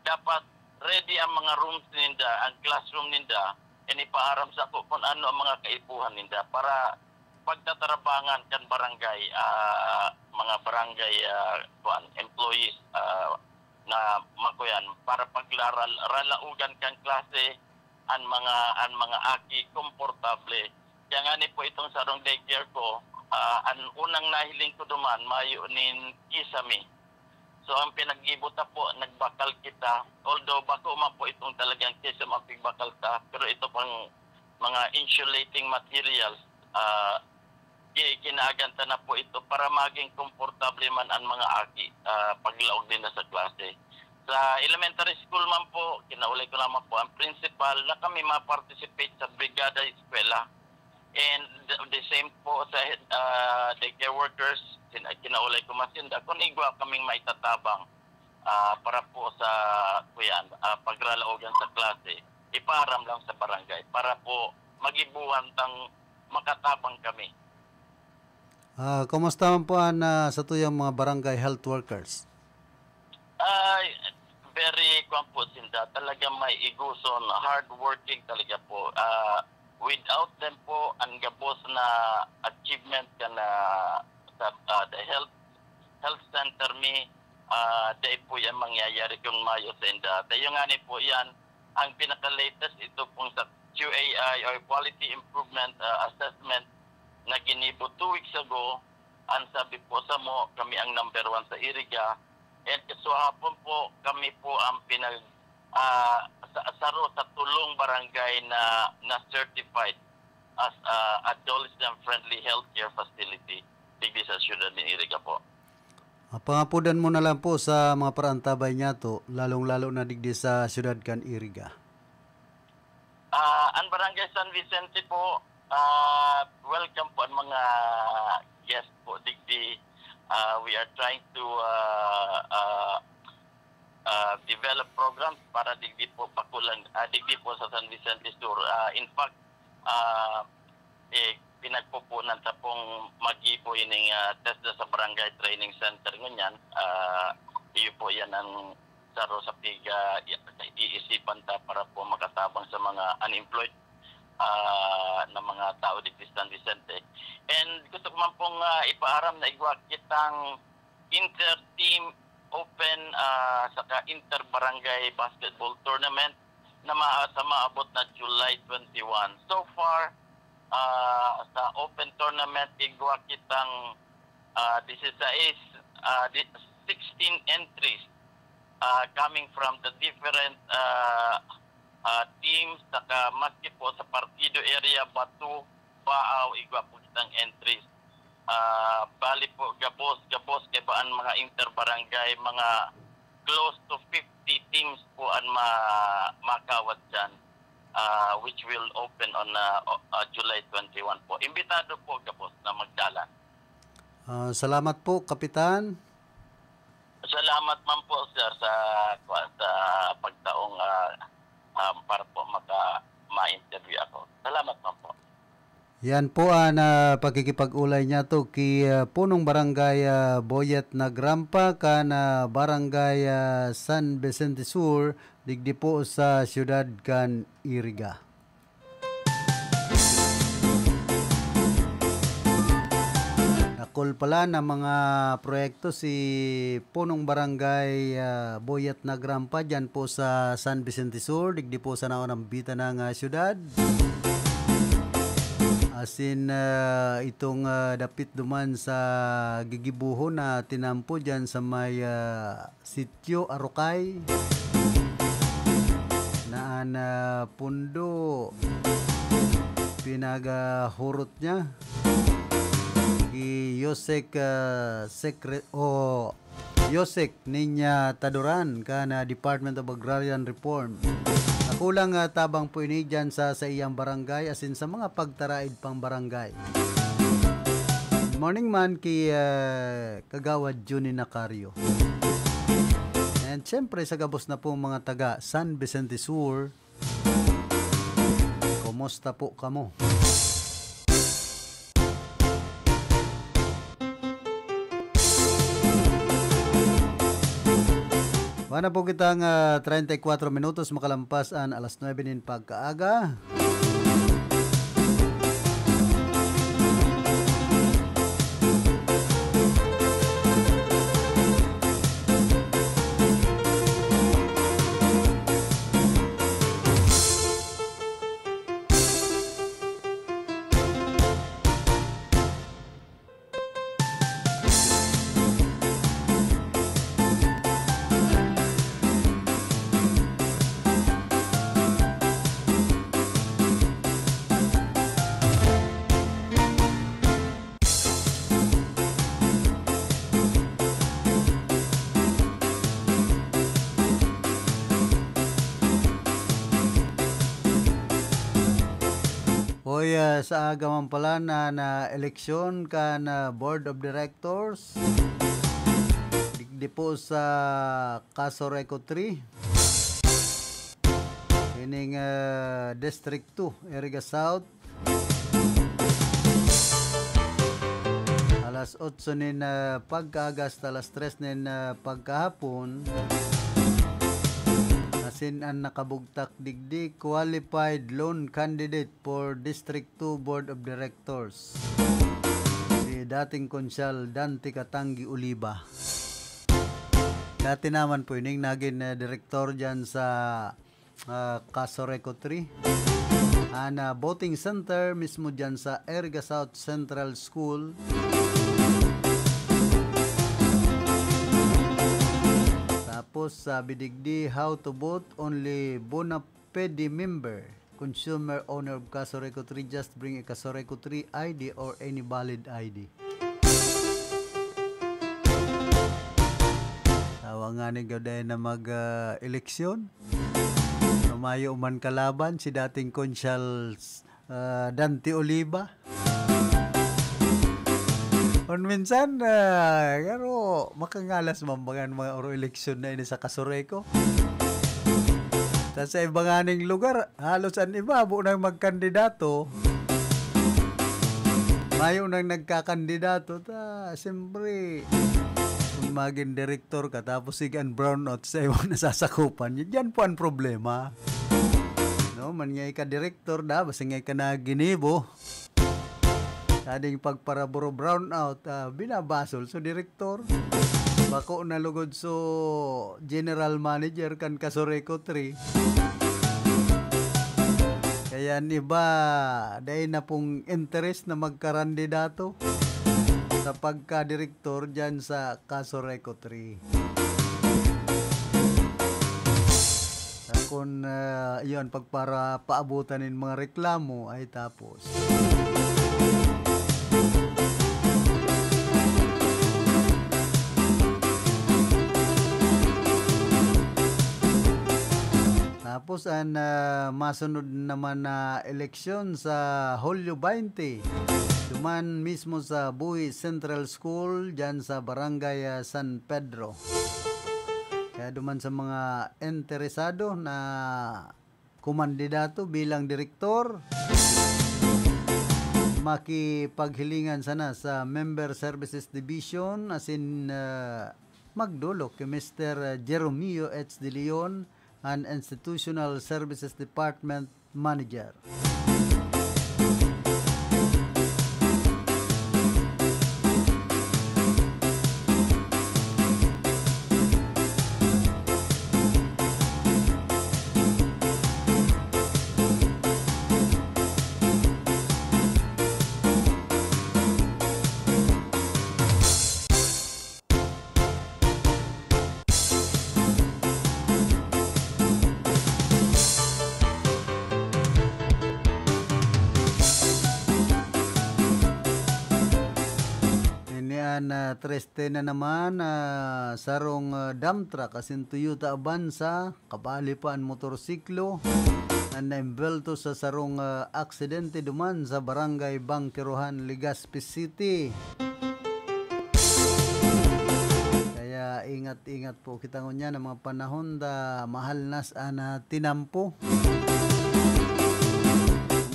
dapat ready ang mga rooms ninda, ang classroom ninda, and ipaaram sako kun ano ang mga kaipuhan ninda para pagtatarabangan kan barangay, ah, mga barangay, ah, kuan, employees, ah, na makuyan para paglaral-, ralaogan kan klase an mga, an mga aki komportable. Kaya ngani po itong sarong daycare ko, ah, an unang nahiling ko duman, mayo nin kisame. So, ang pinaggibo ta po, nagbakal kita. Although bako man po itong talagang kisame ang pigbakal ta, pero ito pang mga insulating materials, ah, ki-, kinaagan ta na po ito para maging komportable man ang mga aki, ah, paglaog ninda sa klase. Sa elementary school man po, kinaulay ko naman po ang principal na kami ma-participate sa Brigada Eskwela. And the, the same po sa, ah, daycare workers, sin-, kinaulay ko man sinda kung igwa kaming maitatabang, ah, para po sa, kuyan, ah, pagralaogan sa klase. Ipaaram lang sa barangay para po magibuhan tang makatabang kami. Ah, kumusta man po an, ah, satuyang mga barangay health workers? Ay, very, kwan po sinda, talagang may iguson, hardworking talaga po. Ah, without them po, ang gabos na achievement ka na sa, ah, the health, health center mi, ah, dai po yan mangyayari kung mayo sa inda. Dayo ngani po yan, ang pinaka-latest ito pong sa Q A I or Quality Improvement, ah, Assessment na ginibo two weeks ago. Ang sabi po samo, kami ang number one sa Iriga. And kaswahapon po, kami po ang pinag-, ah, sa, saro sa tulong barangay na, na certified as, ah, adolescent-friendly healthcare facility digdi sa siyudad nin Iriga po. Ah, pangapodan mo na lang po sa mga paraantabay niyato, lalong-lalo na digdi sa siyudad kan Iriga. Ah, ang Barangay San Vicente po, ah, welcome po ang mga guest po digdi. Ah, we are trying to, ah, ah, ah, develop programs para digdi po, bako lang, ah, digdi po sa San Vicente Sur. Ah, in fact, ah, eh, pinagpupunan ta pong magibo ining, ah, TESDA sa Barangay Training Center ngunyan. Ah, iyo po yan ang saro sa piga-, i-, iisipan ta para po makatabang sa mga unemployed ah, ng mga tao digdi sa San Vicente. And gusto ko man pong, ah, ipaaram na igwa kitang inter-team open, ah, saka inter-barangay basketball tournament na ma-, sa maabot na July twenty-one. So far, ah, sa open tournament, igwa kitang, ah, disisais, ah, di-, sixteen entries, ah, coming from the different, ah, ah, teams, saka maski po sa partido area, Bato, Baao, igwa po kitang entries. Ah, bali po, gabos, gabos kaiba an mga inter-barangay, mga close to fifty teams po an ma-, makawat diyan, ah, which will open on, ah, o-, ah, July twenty-one po. Imbitado po gabos na magdalan. Ah, salamat po, Kapitan. Salamat man po, sir, sa, sa pagtaong, ah, ah, para po maka-, ma-interview ako. Salamat man po. Yan po an, ah, pakikipag-ulay niyato ki, ah, Punong Barangay, ah, Boyet Nagrampa kan, ah, Barangay, ah, San Vicente Sur, digdi po sa siyudad kan Iriga. Dakul pala na mga proyekto si Punong Barangay, ah, Boyet Nagrampa diyan po sa San Vicente Sur, digdi po sa naunambitan ng, ah, siyudad. Asin, ah, itong, ah, dapit duman sa gigibohon na tinampo diyan sa may, ah, Sitio Arokay, na an, ah, pundo pinagahurot niya ki Yosek, ah, Secre-, o Yosek Niña Taduran kan, ah, Department of Agrarian Reform. Nakulang, ah, tabang po ini diyan sa, sa iyang barangay, asin sa mga pagtaraid pang barangay. Good morning man ki, ah, Kagawad Junie Nacario. And syempre, sa gabos na pong mga taga San Vicente Sur, kumusta po kamo? Wala po kitang, ah, treinta y cuatro minutos makalampas an alas nuebe nin pagkaaga. Hoy, ah, sa aga man pala na, na eleksyon kan, ah, Board of Directors. Digdi po sa Casureco three. Ining, ah, District two, Iriga South. Alas otso nin, ah, pagkaaga hasta alas tres nin, ah, pagkahapon. Asin an nakabugtak digdi, qualified lone candidate for District two Board of Directors, si dating Konsyal Dante Katanggi Oliva. Dati naman po ining nagin, ah, direktor diyan sa, ah, Casureco three. An, ah, voting center mismo diyan sa Iriga South Central School. Tapos, sabi digdi, how to vote, only bona fide member, consumer, owner of Casureco three, just bring a Casureco three I D or any valid I D. Tawa nga ni Goday na mag, ah, eleksyon. Mayo man kalaban si dating Konsyal, ah, Dante Oliva. Kung minsan, ah, pero makangalas man baga an mga oro eleksyon na ini sa Casureco. Ta sa iba nganing lugar, halos an iba, habo nang magkandidato. Mayo nang nagkakandidato. Ta, siyempre, kung magin direktor ka, tapos sige an brownout sa imong nasasakupan, yan po ang problema. No? No, man nga ika direktor da, basta nga ika na ginibo. Kading pagparaburo brown out, ah, binabasol so direktor. Bako na lugod so general manager kan Casureco three. Kaya an iba, dai na pong interes na magkarandidato sa pagkadirektor dyan sa Casureco three. Kun, ah, iyon, pagpara-, paabutan nin mga reklamo, ay tapos. Tapos, an, ah, masunod naman na eleksyon sa Hulyo twenty, duman mismo sa Buhi Central School, dyan sa Barangay, ah, San Pedro. Kaya duman sa mga interesado na kumandidato bilang direktor, makipaghilingan sana sa Member Services Division, asin, ah, magdolok ki Mister Jeromio H. De Leon, an Institutional Services Department Manager. Ini an, ah, triste na naman, ah, sarong, ah, dump truck asin Toyota Avanza, kabali pa an motorsiklo, an naimbelto sa sarong, ah, aksidente duman sa Barangay Bangkerohan, Legazpi City. Kaya ingat-ingat po kita ngunyan, ang mga panahon da mahal na sa na tinampo.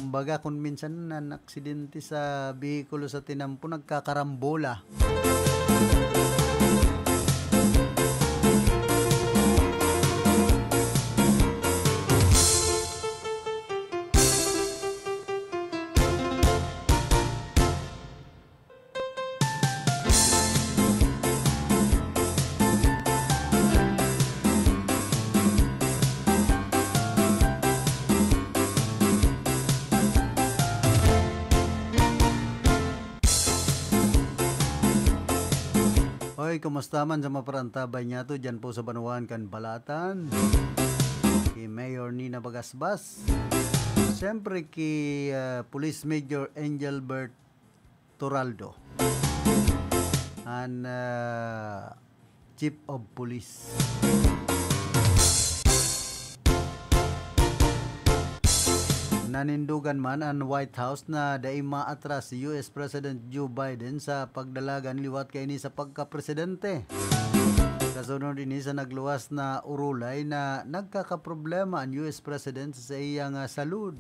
Kumbaga, kung minsan na aksidente sa behikulo sa tinampo, nagkakarambola. Hoy, kumusta man sa mga parantabay niyato dyan po sa banwaan kan Balatan? Ki Mayor Nina Bagasbas. Siyempre ki, ah, Police Major Engelbert Toraldo, an, ah, Chief of Police. Nanindogan man an White House na dai maatras si U S President Joe Biden sa pagdalagan liwat kaini sa pagkapresidente. Kasunod ini sa nagluwas na urulay na nagkakaproblema an U S President sa iyang, ah, salud.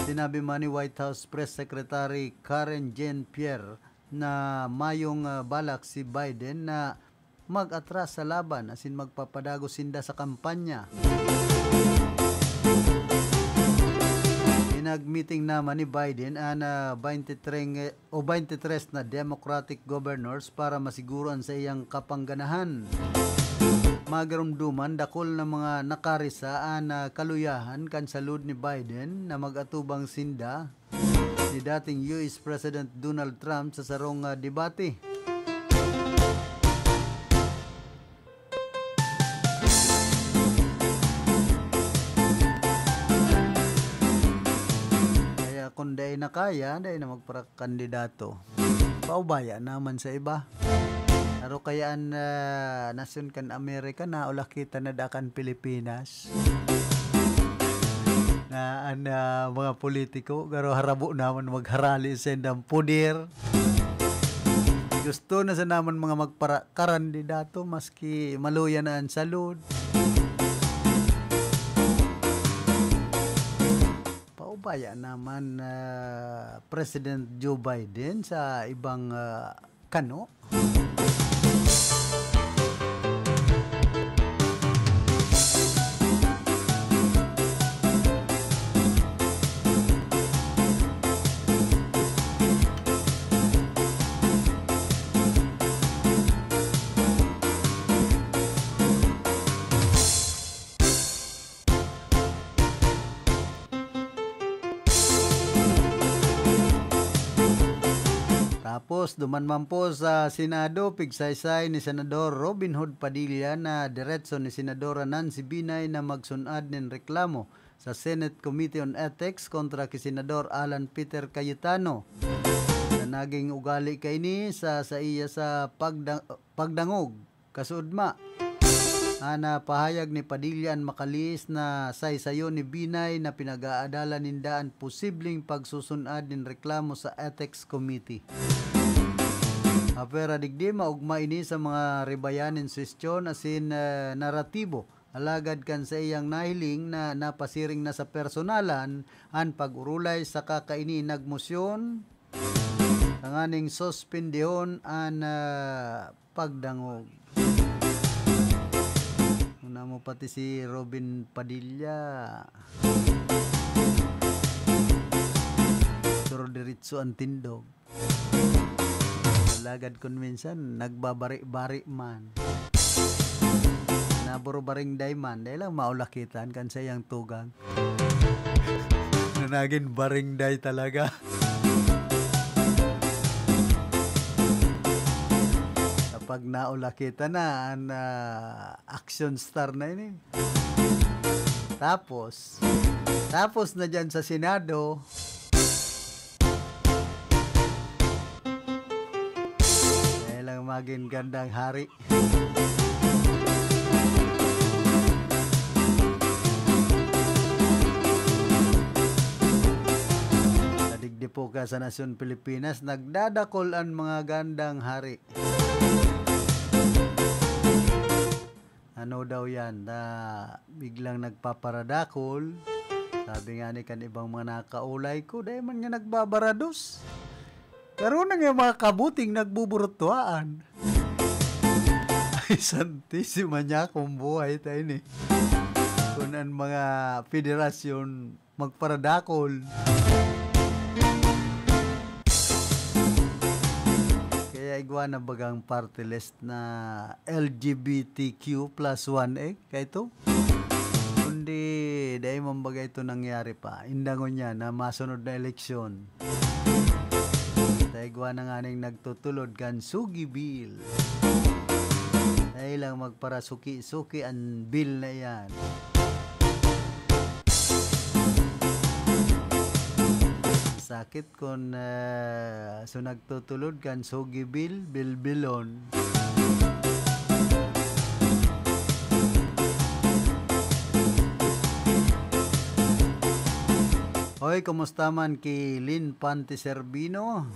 Sinabi man ni White House Press Secretary Karen Jean-Pierre na mayong, ah, balak si Biden na mag-atras sa laban asin magpapadagos sinda sa kampanya. Pinag-meeting naman ni Biden an, ah, twenty-three o twenty-three na Democratic governors para masiguro an saiyang kapangganahan. Magarumduman, dakul na mga nakarisa an, ah, kaluyahan kan salud ni Biden na mag-atubang sinda ni dating U S President Donald Trump sa sarong, ah, debate. Kaya kung dai na kaya, dai na magparakandidato. Paubaya naman sa iba. Aro kaya an, ah, nasyon kan Amerika na ulakitan na da kan Pilipinas? Na an, ah, mga politiko, garo harabo naman magharali sa indang poder. Gusto na sa naman mga magpara-, karandidato, maski maluya na an salud. Paubaya naman, ah, President Joe Biden sa ibang, ah, kano? Duman man po sa Senado, pigsaysay ni Senador Robin Hood Padilla na diretso ni Senadora Nancy Binay na magsun-ad nin reklamo sa Senate Committee on Ethics kontra ki Senador Alan Peter Cayetano na naging ugali kaini sa saiya sa pagda-, pagdangog. Kasuodma, an, ah, pahayag ni Padilla an makalihis na saysayon ni Binay na pinag-aadalan ninda an posibleng pagsusun-ad nin reklamo sa Ethics Committee. Apwera digdi, maogma ini sa mga ribayan nin suwestyon asin, eh, naratibo. Alagad kan saiyang nahiling na napasiring na sa personalan an pag-orolay saka kaini nagmosyon tanganing suspendihon an, ah, pagdangog. Una mo pati si Robin Padilla. Pero diretso ang tindog. Alagad kun minsan, nagbabari-bari man. Naburubaringday man, dahil lang maulakitan kan saiyang tugang. Na nagin baringday talaga. Kapag naulakitan na an, ah, action star na ini. Tapos, tapos na diyan sa Senado, dahil lang magin gandang hari. Sa digdi po ka sa nasyon Pilipinas, nagdadakol an mga gandang hari. Ano daw yan, na biglang nagpaparadakol? Sabi nga ni kan ibang mga nakaulay ko, dai man nga nagbabarados. Karon na nga mga kabuting nagbuburutuaan. Ay, santisima niya kung buhay tayo ni. Kung ang mga federasyon magparadakol. Kaya igwa na bagang party list na L G B T Q plus one A, kaya ito? Kundi, dahil mong bagay ito nangyari pa. Indangon niya na masunod na eleksyon. Taigwa na nga ning nagtutulod kan Sugi Bill. Dahil lang magparasuki-suki ang bill na iyan. Sakit kun, ah, so nagtutulod kan Sugi Bill, bilbilon. Hoy, kumusta man ki Lin Pantiserbino?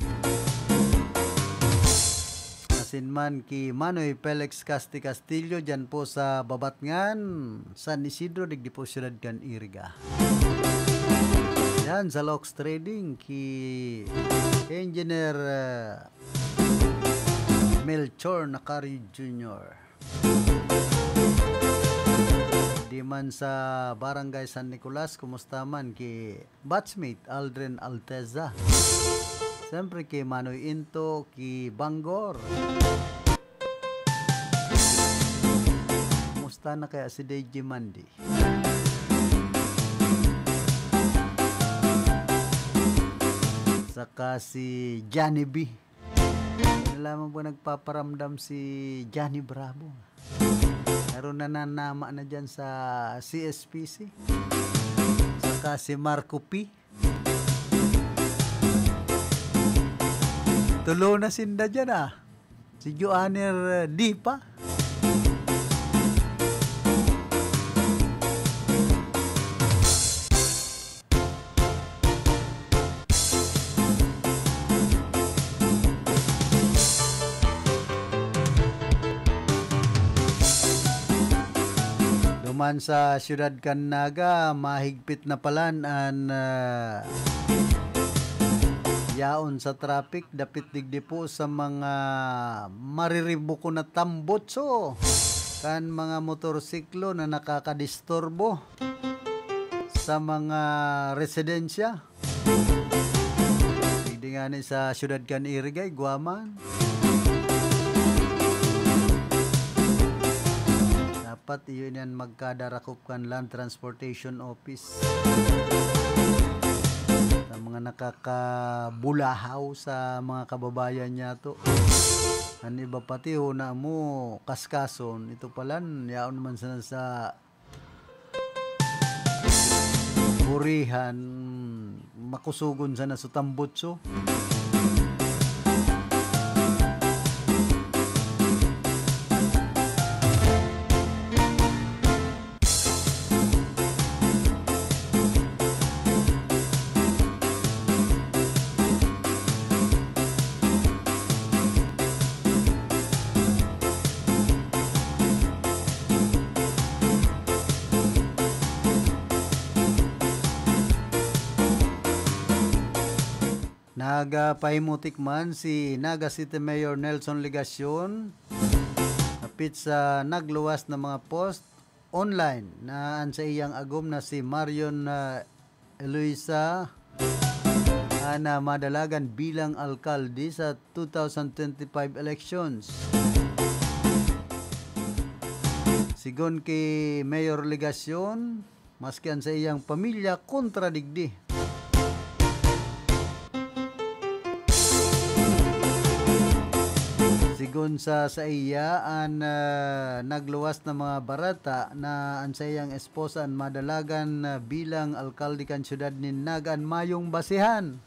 Asin man ki Manoy Felix Casti Castillo, dyan po sa Babatngan, San Isidro, digdi po siyudad kan Iriga. Yan, sa Locks Trading, ki Engineer, eh, Melchor Nacario Junior. Di man sa Barangay San Nicolas, kumusta man ki batchmate Aldrin Alteza? Siyempre ki Manoy Into, ki Banggor. Kumusta na kaya si D J Mandy? Saka si Johnny B. Yun lamang po nagpaparamdam si Johnny Bravo. Meron na nanama na dyan sa C S P C. Saka si Marco P. Tulo na sinda dyan, ah. Si Joanner, eh, di pa. Duman sa siyudad kan Naga, mahigpit na palan an, ah, yaon sa traffic, dapit digdi po sa mga mariribuko na tambutso kan mga motorsiklo na nakakadisturbo sa mga residensya. Digdi ngani sa siyudad kan Iriga, igwa man. Dapat iyo niyan magkadarakop kan Land Transportation Office. Sa mga nakakabulahaw sa mga kababayan niya to. An iba pati hona mo kaskason, ito palan, yaon man sana sa burihan, makusogon sana sa tambutso. Nagpahimutik man si Naga City Mayor Nelson Legacion dapit sa nagluwas na mga post online na an saiyang agom na si Marion, ah, Eloisa an, ah, madalagan bilang alkalde sa two thousand twenty-five elections. Sigon ki Mayor Legacion, maski an saiyang pamilya kontra digdi. Sigon sa saiya, an, ah, nagluwas na mga bareta na an saiyang esposa an madalagan, ah, bilang alkalde kan siyudad nin Naga an mayong basehan.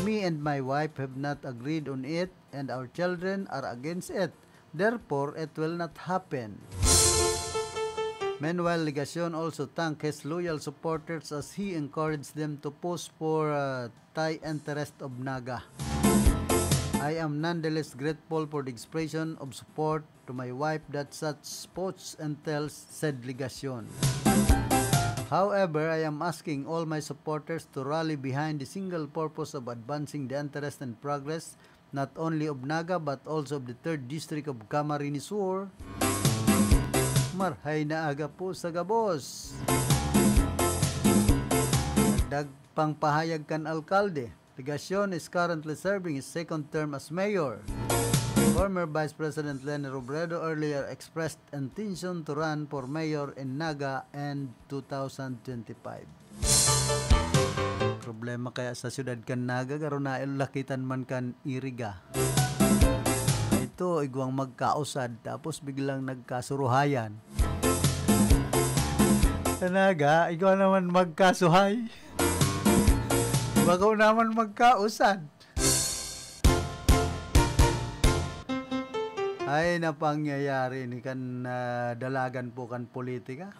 Me and my wife have not agreed on it and our children are against it. Therefore, it will not happen. Meanwhile, Legacion also thanked his loyal supporters as he encouraged them to post for, uh, Thai interest of Naga. I am nonetheless grateful for the expression of support to my wife that such posts entails, said Legacion. However, I am asking all my supporters to rally behind the single purpose of advancing the interest and progress not only of Naga but also of the third district of Camarines Sur. Marhay na aga po sa gabos. Dagdag pang pahayag kan alkalde, Legacion is currently serving his second term as mayor. Former Vice President Leni Robredo earlier expressed intention to run for mayor in Naga in two thousand twenty-five. Problema kaya sa siyudad kan Naga, garo na lakitan man kan iriga. Ito, igwang magkausad, tapos biglang nagkasuruhayan. Sa Naga, igwa naman magkasuhay. Bako naman magkausad. Ay, napangyayari ni kan, ah, dalagan po kan politika.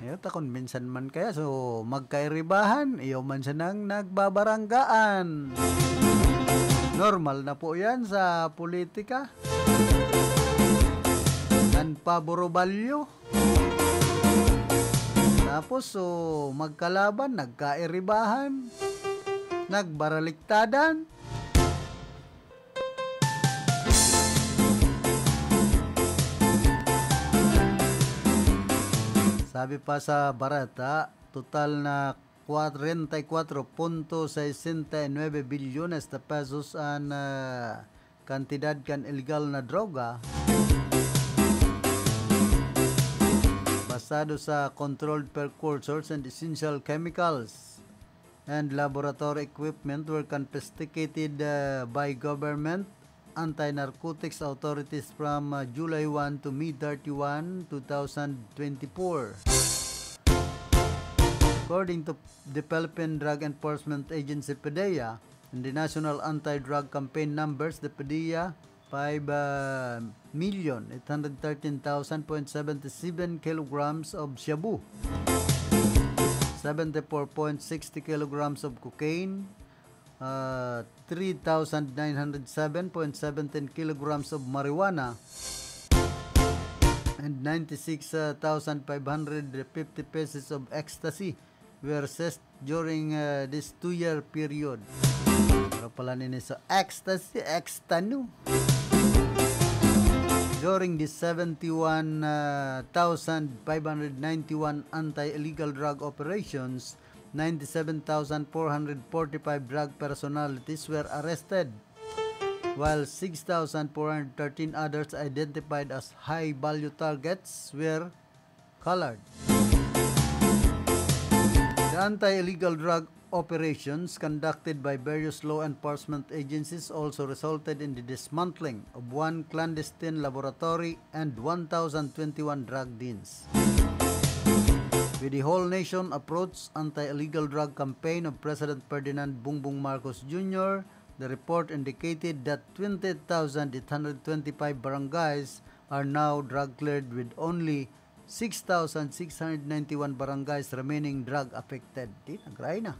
Iyo, ta kun minsan man kaya, so, magkairibahan, iyo man siya nang nagbabaranggaan. Normal na po yan sa politika. Kan paborobalyo. Tapos, so, magkalaban, nagkairibahan, nagbaraliktadan. Sabi pa sa bareta, total na kwarenta y kwatro punto sesenta y nuebe bilyones na pesos an, ah, kantidad kan ilegal na droga basado sa controlled precursors and essential chemicals and laboratory equipment were confiscated, uh, by government anti-narcotics authorities from, uh, July one to May thirty-one, two thousand twenty-four. According to the Philippine Drug Enforcement Agency, PDEA, and the National Anti-Drug Campaign numbers, the PDEA, five, uh, million eight hundred thirteen thousand point seventy seven kilograms of shabu, seventy four point sixty kilograms of cocaine, uh, three thousand nine hundred seven point seventeen kilograms of marijuana, and ninety six thousand five hundred fifty pieces of ecstasy were seized during, uh, this two-year period. Pero pala nini sa ecstasy, extanu. During the seventy-one thousand five hundred ninety-one anti-illegal drug operations, ninety-seven thousand four hundred forty-five drug personalities were arrested, while six thousand four hundred thirteen others identified as high-value targets were collared. The anti-illegal drug operations conducted by various law enforcement agencies also resulted in the dismantling of one clandestine laboratory and one thousand twenty-one drug dens. With the whole nation approach anti-illegal drug campaign of President Ferdinand Bongbong Marcos Junior, the report indicated that twenty thousand eight hundred twenty-five barangays are now drug cleared, with only six thousand six hundred ninety-one barangays remaining drug affected. Di, nagray na.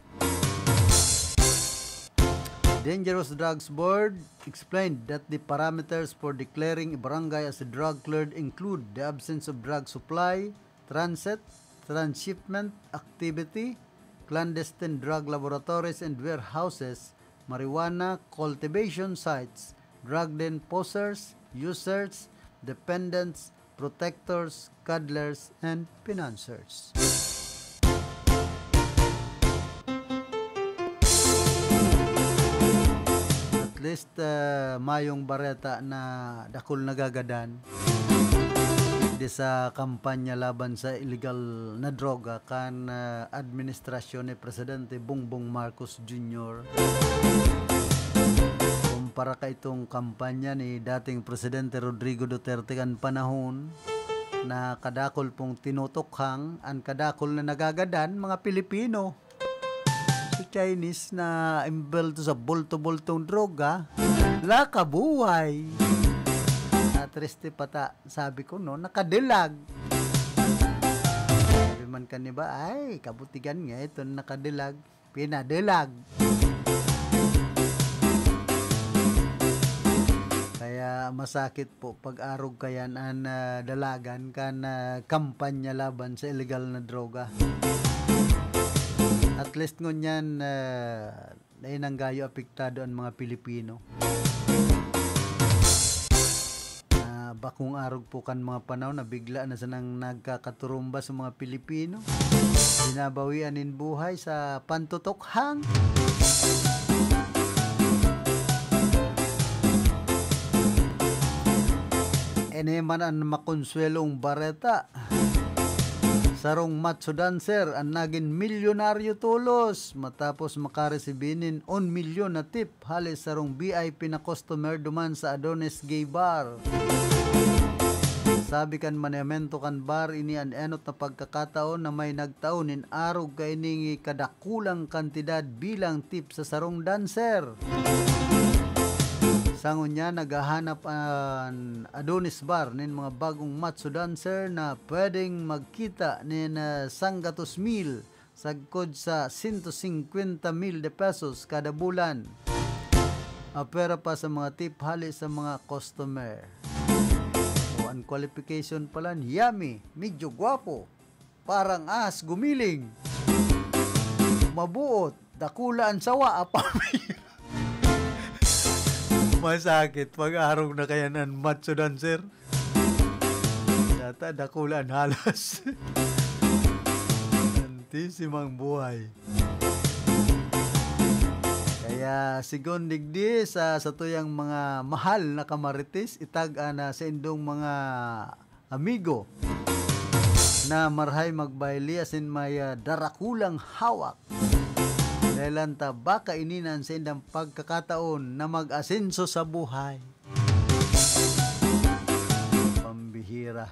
Dangerous Drugs Board explained that the parameters for declaring a barangay as a drug cleared include the absence of drug supply, transit, transshipment activity, clandestine drug laboratories and warehouses, marijuana cultivation sites, drug den possessors, users, dependents, protectors, cuddlers, and financiers. At least, ah, mayong bareta na dakul nagagadan di sa kampanya laban sa illegal na droga kan, ah, administrasyon ni Presidente Bongbong Marcos Junior. Kumpara ka itong kampanya ni dating Presidente Rodrigo Duterte kan panahon na kadakul pong tinutukhang, an kadakul na nagagadan, mga Pilipino. Si Chinese na imbelto sa bulto-bultong droga, lakabuhay. Natriste pa ta, sabi ko, no, nakadelag. Sabi man kan iba, "Ay, kabutigan nga ito, nakadelag." Pinadelag. Kaya masakit po pag-arog kayan an, ah, dalagan kan, ah, kampanya laban sa illegal na droga. At least ngunyan, ah, dai nang gayo apektado an mga Pilipino. Ah, bakong arog po kan mga panahon na bigla na sanang nagkakaturumba sa mga Pilipino. Binabawian nin buhay sa pantutukhang. Ini man an makonsuelong bareta. Sarong macho dancer an nagin milyonaryo tolos matapos makaresibi nin un milyon na tip hali sarong V I P na customer duman sa Adonis Gay Bar. Sabi kan manehemento kan bar, ini an enot na pagkakataon na may nagtao nin arog kaining kadakulang kantidad bilang tip sa sarong dancer. Sa ngunyan, naghahanap an Adonis Bar nin mga bagong macho dancer na pwedeng magkita nin, ah, sanggatos mil sagkod sa sento singkwenta mil de pesos kada bulan. Apwera pa sa mga tip hali sa mga customer. O, an qualification pala, yummy, medyo gwapo, parang ahas gumiling, mabuot, dakula an sawa, apami. Masakit pag-arog na kaya ng macho dancer. Yata, dakula an halas. Santisimang buhay. Kaya, sigon digdi sa satuyang mga mahal na kamarites, itag-a na sa indong mga amigo na marahay magbaili asin may, ah, darakulang hawak. Dahelan ta baka ini na an saindang pagkakataon na mag-asenso sa buhay. Pambihira.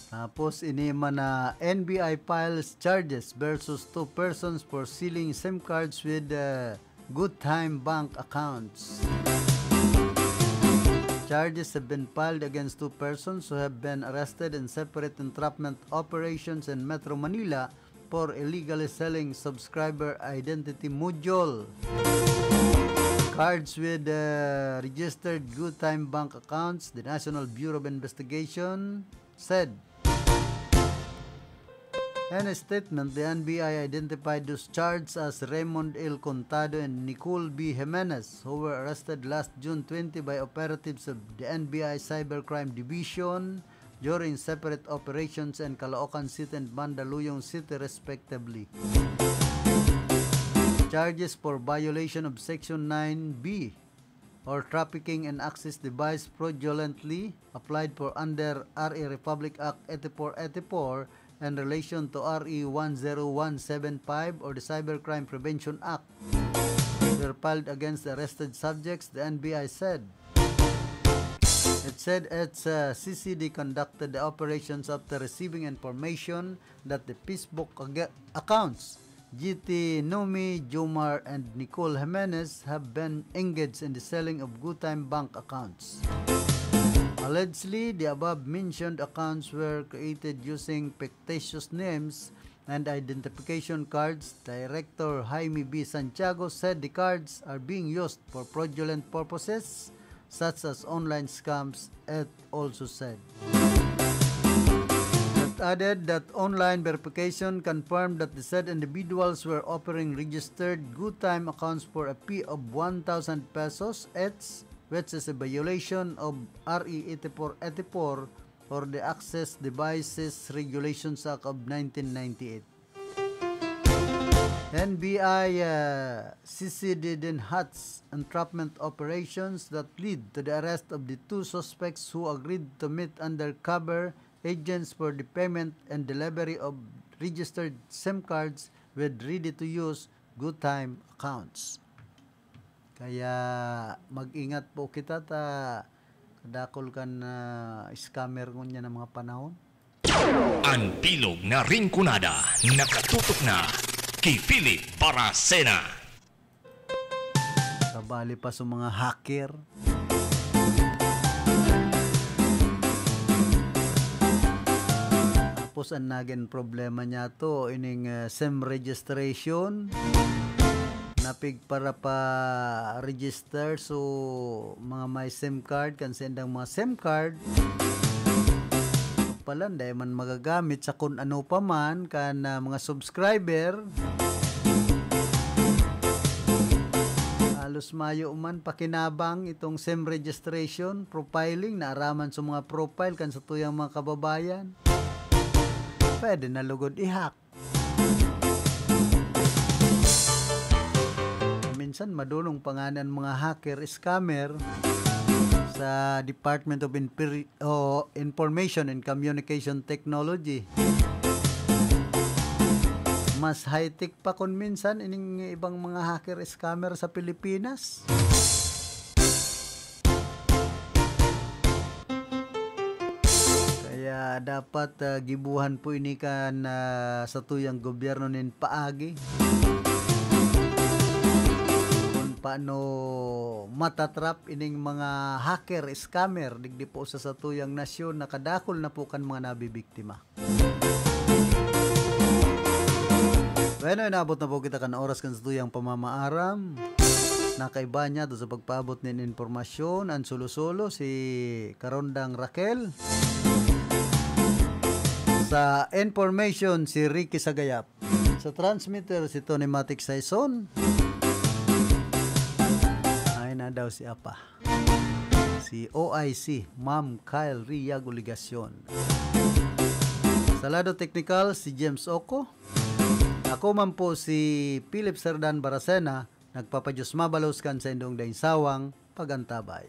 Tapos, ini man na N B I files charges versus two persons for selling SIM cards with, uh, Good Time Bank accounts. Charges have been filed against two persons who have been arrested in separate entrapment operations in Metro Manila for illegally selling subscriber identity module cards with, uh, registered Good Time Bank accounts, the National Bureau of Investigation said. In a statement, the N B I identified those charged as Raymond L. Contado and Nicole B. Jimenez, who were arrested last June twenty by operatives of the N B I Cybercrime Division during separate operations in Caloocan City and Mandaluyong City, respectively. charges for violation of Section nine B or trafficking and access device fraudulently applied for under R A Republic Act eighty-four eighty-four in relation to R E one zero one seven five or the Cybercrime Prevention Act were filed against the arrested subjects, the N B I said. It said its uh, C C D conducted the operations after receiving information that the Facebook ag- accounts G T Nomi, Jomar, and Nicole Jimenez have been engaged in the selling of Good Time Bank accounts. Allegedly, the above-mentioned accounts were created using fictitious names and identification cards. Director Jaime B. Santiago said the cards are being used for fraudulent purposes, such as online scams, it also said. It added that online verification confirmed that the said individuals were offering registered Good Time accounts for a fee of one thousand pesos each, which is a violation of R E eighty-four eighty-four or the Access Devices Regulations Act of nineteen ninety-eight. N B I uh, C C D din huts entrapment operations that lead to the arrest of the two suspects who agreed to meet undercover agents for the payment and delivery of registered SIM cards with ready-to-use Good Time accounts. Kaya mag-ingat po kita ta kadakol kan ah, scammer ngunyan ng mga panahon. Ang bilog na ringkunada nakatutok na ki Philip Baracena. Kabali pa sa mga hacker. Tapos ang naging problema niya to, ining uh, SIM registration. Napig para pa register, so mga may SIM card, kan sendang mga SIM card, palan dahil man magagamit sa kun ano pa man kan uh, mga subscriber. Halos mayo man pakinabang itong SIM registration, profiling, naaraman sa mga profile kan sa tuyang mga kababayan. Pwede na lugod i-hack. Minsan madunong pa nga ang mga hacker, scammer sa Department of Inper- o Information and Communication Technology. Mas high-tech pa kun minsan ining ibang mga hacker scammer sa Pilipinas. Kaya dapat uh, gibuhan po ini kan uh, sa tuyang gobyerno nin paagi kung paano matatrap ining mga hacker, scammer digdi po sa satuyang nasyon. Nakadakol na po kan mga nabibiktima. Bueno, inabot na po kita kan oras kan satuyang pamamaaram. Nakaiba niya to sa pagpaabot nin impormasyon an solo-solo si Karondang Raquel. Sa information si Ricky Sagayap. Sa transmitter si Tony Matic Saison. Ay na daw si Apa. Si O I C, Ma'am Kyle Riag Obligasyon. Sa lado teknikal, si James Oco. Ako man po si Philip Serdan Baracena, nagpapadyos mabalos kan sa indong daing sawang pagantabay.